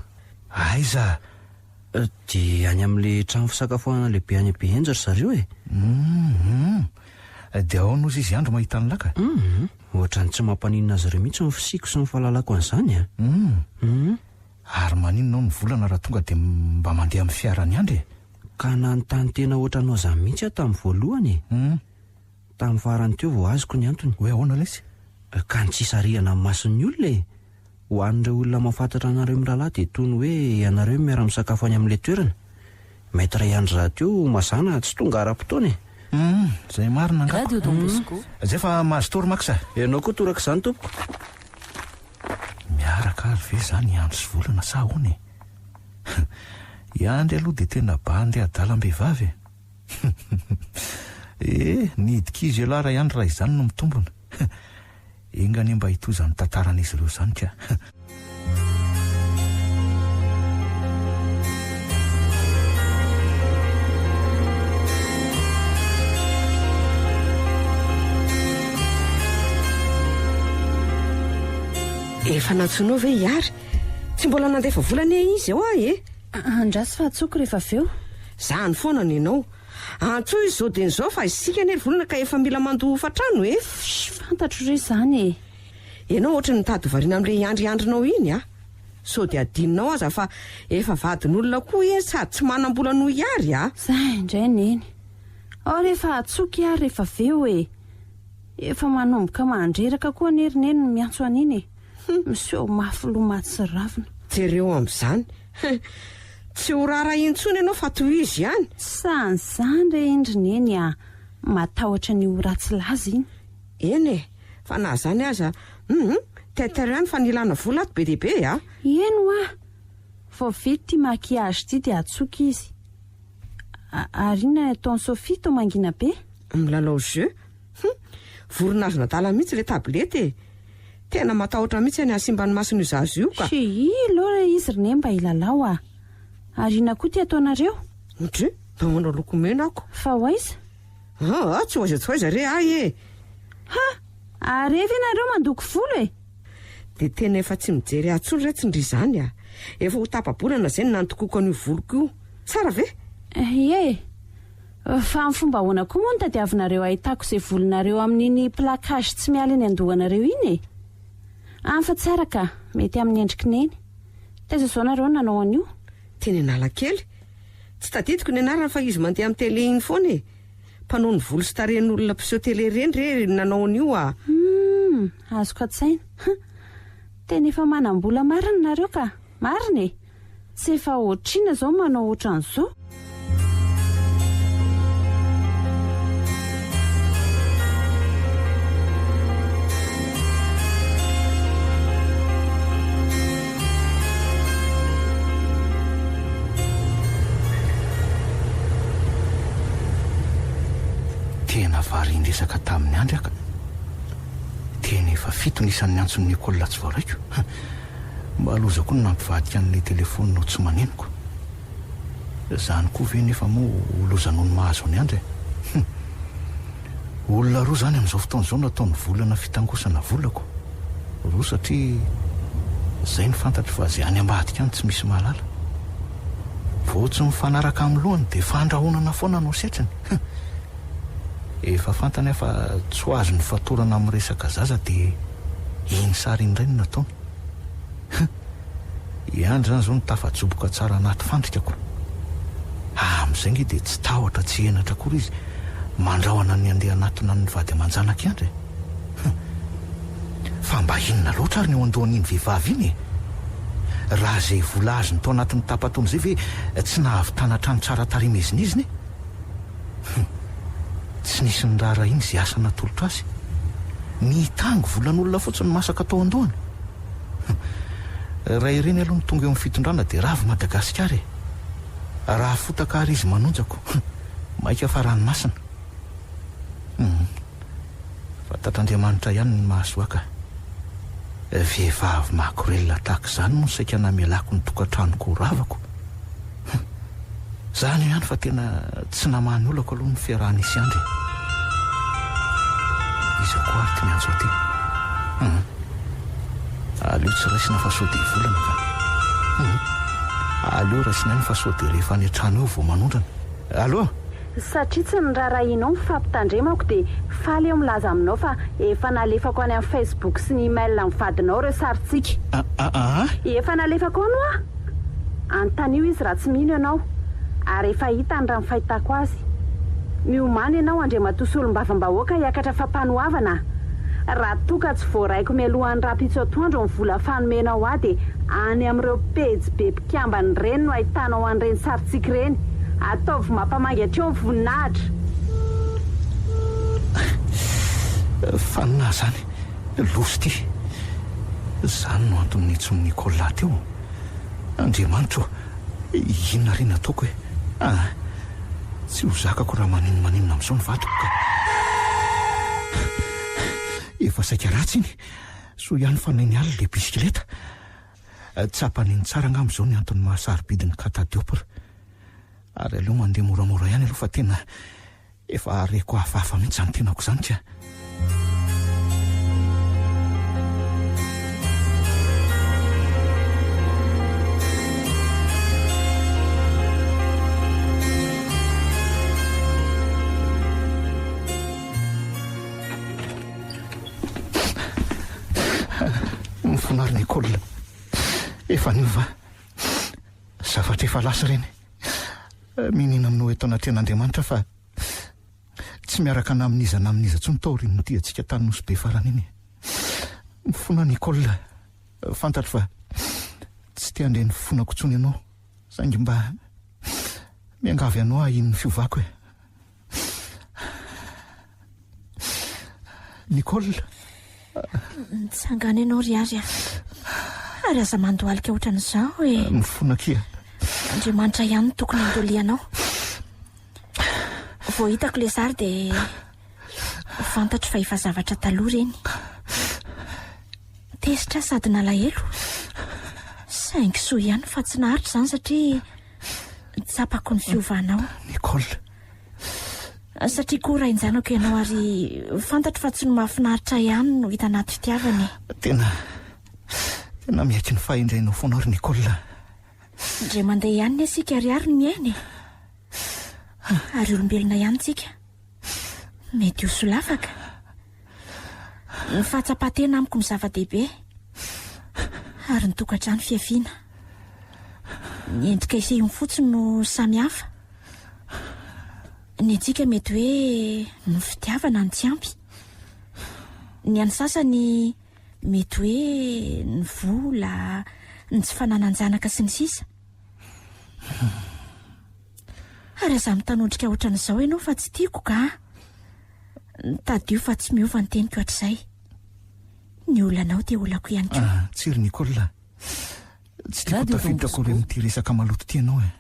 Aiza? Dia any amin'ilay trano fisakafoanana lehibe any Behenjy ry zareo e! Hum! Dia ahoana ozy izy Andry mahita an'i Laka? Hum! Ohatran'ny tsy mampaninona azy ireo mihitsy ny fisiako sy ny fahalalako an'izany a! Hum! Ary maninona ao ny volana raha tonga dia mba mandeha amin'ny fiaran'i Andry e? Ka nanontany tena ohatranao izany mihitsy aho tamin'ny voalohany e! Hum! Tamin'ny farany teo vao azoko ny antony. Hoe ahoana lesy? Ka ny tsy hisarihana ny mason'ny olona e! Ho an'ireo olona mahafantatra anareo mirahalahy dia toy ny hoe ianareo miara-misakafo any amin'ilay toerana. Maître Iandry rahateo mazàna tsy tonga ara-potoana e! Hum, izay marina angamba. Radio Don Bosco. Zay fa mahazo tory Max a! Ianao koa torak'izany tompoko. Miaraka ary ve izany i Andry sy Volana sa ahoana e? I Andry aloha dia tena bandy adalam-behivavy e! Eh, nihidikizo ialahy raha i Andry raha izany no mitombina. Enga anie mba hitohy izany tantaran'izy ireo izany ka! Efa nantsoinao ve i Ary? Tsy mbola nandefa vola anie izy hoa e! Andraso fa antsoiko rehefa avy eo. Zany foana nenao. Antsoy izy zao dieny zao fa isika anie ry volana ka efa mila mandoa hofantrano e! Fsh, fantatro re izany e! Ianao ohatry ny mitady ho variana amin'ilay hiandriandrinao iny a! Sao dia adinonao aza fa efa vadin'olona koa iny sady tsy manam-bola noho i Ary a! Zay indray neny. Ao re fa antsoiko i Ary rehefa avy eo e! Efa manomboka mandreraka koa anie ry neny ny miantso an'iny e! Miseho mafy loha mahatsiravina. Jereo amin'izany. Tsy ho raharaha intsony ianao fa tohizo ihany. Tsy sahan'izany re iny ry Neny a! Matahotra ny ho ratsy laza iny. Eny e! Fa na izany aza, hum, taitairo ihany fa ny ilana vola ato be dia be a! Eny hoa! Vao vita ity maquillage ity dia atsoiko izy. Ary inona ny ataon'i Sophie toa mangina be? Milalao jeu. Hum! Vorona azon'adala mihitsy ilay tablette e! Tena matahotra mihitsy ny hahasimba ny mason'io zaza io ka. Cii, aleo re izy ry Neny mba hilalao a! Ary inona koa ity ataonareo? Ndry, mba manao lokomena ako. Fa ho aiza? Aa, tsy ho aiza tsy ho aiza re ahy e! Ha! Are ve nareo mandoko volo e? Dia tena efa tsy mijery ahy intsony re tsy ndry izany a! Efa ho tapa-bolana izay no nandokoako an'io voloko io. Tsara ve? Ie e! Fa amin'ny fomba ahoana koa moa no tadiavinareo ahitako izay volonareo amin'iny plaquage tsy miala eny an-dohanareo iny e? An fa tsara ka, mety amin'ny endrik'i Neny. Taiza izao nareo no nanao an'io? Teny Analakely. Tsy tadidiko ny anarany fa izy mandeha amin'ny télé iny foana e! Mpanao ny volo sy tarehin'olona mpiseho télé ireny re nanao an'io a! Humm, azoko an-tsaina. Tena efa manam-bola marina nareo ka! Marina e! Tsy efa otrina zao manao otran'zao. Tena varian-dresaka tamin'i Andry aho ka. Tena efa fito ny isan'ny antson'i Nicole tsy voaraiko. Mba loza koa ny nampivadika an'ilay telefaonina ho tsy manenoko. Izany koa ve nefa moa ho loza noho ny mahazo an'i Andry e? Hum. Olona roa izany amin'izao fotoana izao no ataon'ny volana fitangosana volako. Roa satria izay no fantatro fa izay any ambadika any tsy misy mahalala. Vao tsy mifanaraka amin'ny lohany dia fandrahonana foana no setriny. Hum. Efa fantany aho fa tsy ho azony fatorana amin'ny resaka zaza dia iny sary iny indray no nataony. Hum! I Andry izany izao no tafajoboka tsara anaty fandrika ko. Amin'izay ange dia tsy tahotra tsy henatra akory izy mandrahona ny handeha hanatona ny vady aman-janak'i Andry e. Hum! Fa mba inona loatra ary ny ao an-dohan'iny vehivavy iny e? Raha izay vola azony tao anatin'ny tapa-taona izay ve tsy nahavitana trano tsara tarehy miezinezina e? Hum. Tsy nisy niraharahiana izay asa natolotra azy. Ny hitango volan'olona fotsiny masaka tao an-dohany. Hum. Raha ireny aloha no tonga eo amin'ny fitondrana dia rava Madagasikara e. Raha fotaka ary izy manonjako. Hum. Maika fa ranomasina. Hum. Fantatr'Andriamanitra ihany ny mahasoa ka. Vehivavy makorelina tahaka izany moa no saika namelako ny tokantranoko ho ravako. Zany eo ihany fa tena tsy namaha ny olako aloha ny fiarahan'i sy Andry e. Iza koa ary ty miantso aty? Hum. Aleo tsy raisina fa sao dia volana ka. Hum. Aleo raisina ihany fa sao dia rehefa any an-trano eo vao manondrana. Allo? Satria tsy niraharahianao ny fampitandremako dia faly aho milaza aminao fa efa nalefako any amin'ny Facebook sy ny email an'ny vadinao ireo sarintsika. Aa? Efa nalefako any hoa! Anontanio izy raha tsy mino ianao, ary efa hitany raha ny fahitako azy. Miomàna ianao Andriamatoa Solombavambahoaka hiakatra fampanoavana a! Raha toa ka tsy voaraiko mialohan'ny rahampitso atoandro ny vola fanomenao ahy dia any amin'ireo pejy be mpikambana ireny no ahitanao an'ireny sarintsika ireny. Ataovy mampamangy hatreo ny voninahitra! Fanina izany, loza ity. Izany no antony niantsoan'i Nicolas teo. Andriamanitra ô! Inona re ny ataoko e? Ah! Tsy ho zakako raha maninomaninona amin'izao ny vadiko ka! Efa saika ratsy iny! Soa ihany fa neny alina ilay bisikileta! Tsapany iny tsara angamba izao ny antony maha sarobidy ny catadiopre. Ary aleo mandeha moramora ihany aloha fa tena Efa reko hafahafa mihitsy izany tenako izany ka. Mifona ry Nicole. Efa niova. Zavatra efa lasa ireny. Miniana aminao eto anatrehan'Andriamanitra fa Tsy miaraka na amin'iza na amin'iza intsony taorian'ny nodiantsika tany Nosy Be farany iny. Mifona Nicole. Fantatro fa tsy te handre ny fifonako intsony ianao, saingy mba miangavy anao aho hino ny fiovako e. Nicole. Mitsangana ianao ry Ary a. Ary aza mandohalika ohatran'izao e. Mifona akia. Andriamanitra ihany no tokony handolianao. Vao hitako ilay sary dia fantatro fa efa zavatra taloha ireny. Tezitra aho sady nalahelo. Saingy soa ihany fa tsy naharitra izany satria tsapako ny fiovanao. Nicole. Satria koa rain-janako ianao ary fantatro fa tsy ny mahafinaritra ihany no hita anaty fitiavana e. Tena, tena miaiky ny fahendrenao foana aho ry Nicole a. Indray mandeha ihany ne isika ry Ary no miaina e. Ary olombelona ihany tsika. Mety ho solafaka. Ny fahatsapan-tena amiko no zava-dehibe. Ary ny tokantrano fiafiana. Ny endrika isehony fotsiny no samy hafa. Ny antsika mety hoe ny fitiavana no tsy ampy. Ny an'ny sasany mety hoe ny vola, ny tsy fananan-janaka sy ny sisa. Ary aza mitanondrika ohatran'izao ianao fa tsy tiako ka. Tadidio fa tsy miova ny teniko hatrizay. Ny olanao dia olako ihany koa. Ah, tsia ry Nicole a. Tsy tiako ho tafiditra akory amin'ity resaka maloto ity ianao e.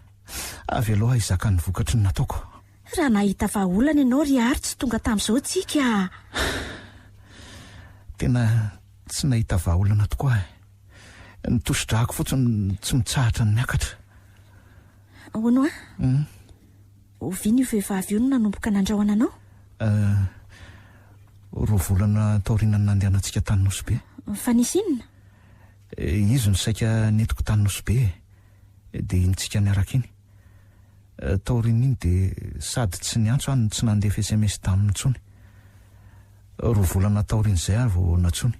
Avelao aho hizaka ny vokatry ny nataoko. Raha nahita vahaolana ianao ry Ary tsy tonga tamin'izao tsika a! Tena tsy nahita vahaolana tokoa aho e. Ny tosi-drako fotsiny tsy mitsahatra ny miakatra. Ahoana hoa? Oviana io vehivavy io no nanomboka nandrahona anao? Roa volana taorian'ny nandehanantsika tany Nosy Be. Fa nisy inona? Izy no saika nentiko tany Nosy Be e. Dia iny tsika niaraka iny. Taorian'iny dia sady tsy niantso aho no tsy nandefa sms taminy intsony. Roa volana taorian'izay aho vao nantsoiny.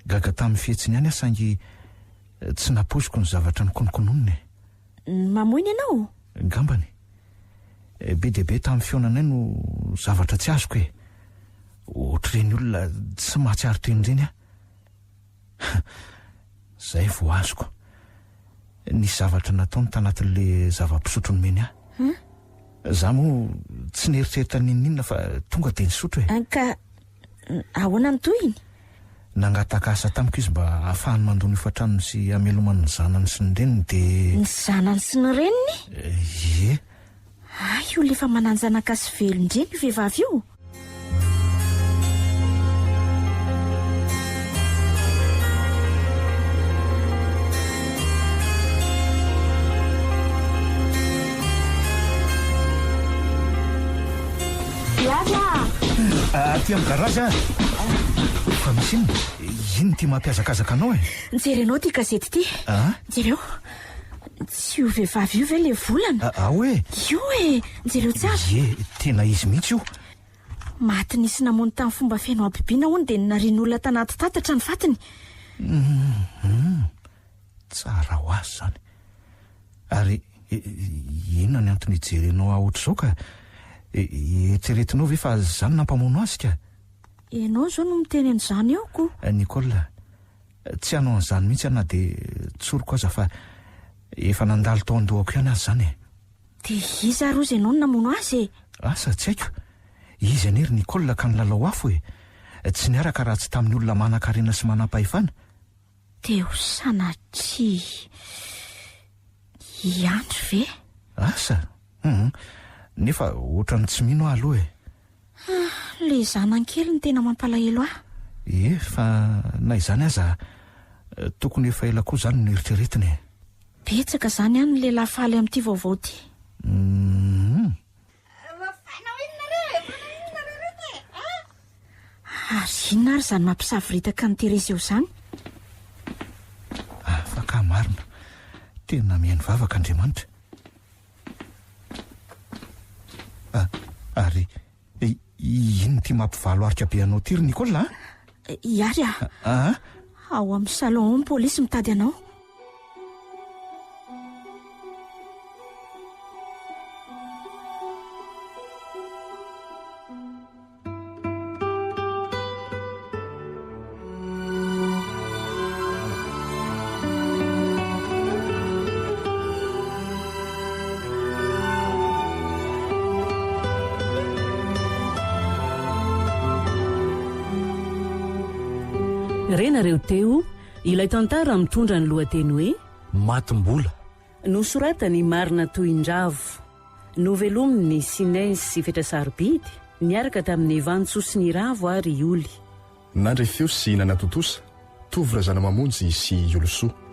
Gaga tamin'ny fihetsiny ihany aho saingy tsy nampoiziko ny zavatra nokononkononiny e. Mamoina ianao? Ngambany. Be dia be tamin'ny fihaonanay no zavatra tsy azoko e. Ohatr'ireny olona tsy mahatsiaro tena ireny aho. Zay vao azoko. Nisy zavatra nataony tanatin'le zava-pisotro nomeny ahy. Hum? Za moa tsy nieritreritra n'inon'inona fa tonga dia nisotro e. Ka ahoana ny tohiny? Nangataka asa tamiko izy mba hahafahany mandoa ny hofan-tranony sy hamelomany ny zanany sy ny reniny dia. Ny zanany sy ny reniny? Ie. Hay olona efa manan-janaka sy velon-dreny io vehivavy io? aty amin'ny garazy aho. Fa misy inona? Inona ity mampihazakazaka anao e? Jerenao ity gazety ity. Ah? Jereo. Tsy io vehivavy io ve ilay volana? Ao e! Io e! Jereo tsara. Ie, tena izy mihitsy io. Maty nisy namono tamin'ny fomba feno habibiana hono dia narian'olona tanaty tatatra ny fatiny. Hum, tsara ho azy izany. Ary inona ny antony ijerenao ahy ohatr'izao ka? Eritreretinao ve fa izany nampamono azy ka? Ianao izao no miteny an'izany eo ko. Nicole, tsy hanao an'izany mihitsy aho na dia tsoriko aza fa efa nandalo tao an-dohako ihany aza izany e. Dia iza ary ozy ianao no namono azy e? Asa, tsy haiko. Izy anie ry Nicole ka nilalao afo e. Tsy niaraka raha tsy tamin'ny olona manan-karena sy manam-pahefana. Dia ho sanatria i Andry ve? Asa? Hum. Nefa ohatran'ny tsy mino aho aloha e. Ah, le zanany kely no tena mampalahelo ahy. Ie, fa na izany aza, tokony efa ela koa izany no noeritreretina e. Betsaka izany any ny lehilahy faly amin'ity vaovao ity. Hum. Ary inona ary izany mampisavoritaka an'i Thérèse eo izany? Afaka marina. Tena mihaino vavaka Andriamanitra. Ah, ary inona ity mampivalo arika be anao ity ry Nicole a? Iary a! Ah? Ao amin'ny salon ao ny polisy mitady anao. Renareo teo ilay tantara mitondra ny lohateny hoe Matim-bola. Nosoratan'i Marina Tohindravo. Novelomin'i Sinez sy Fetra Sarobidy niaraka tamin'i Vantsoa sy Niravo ary i Oly. Nandre feo sy nanatontosa, Tovo Razanamamonjy sy Iolosoa.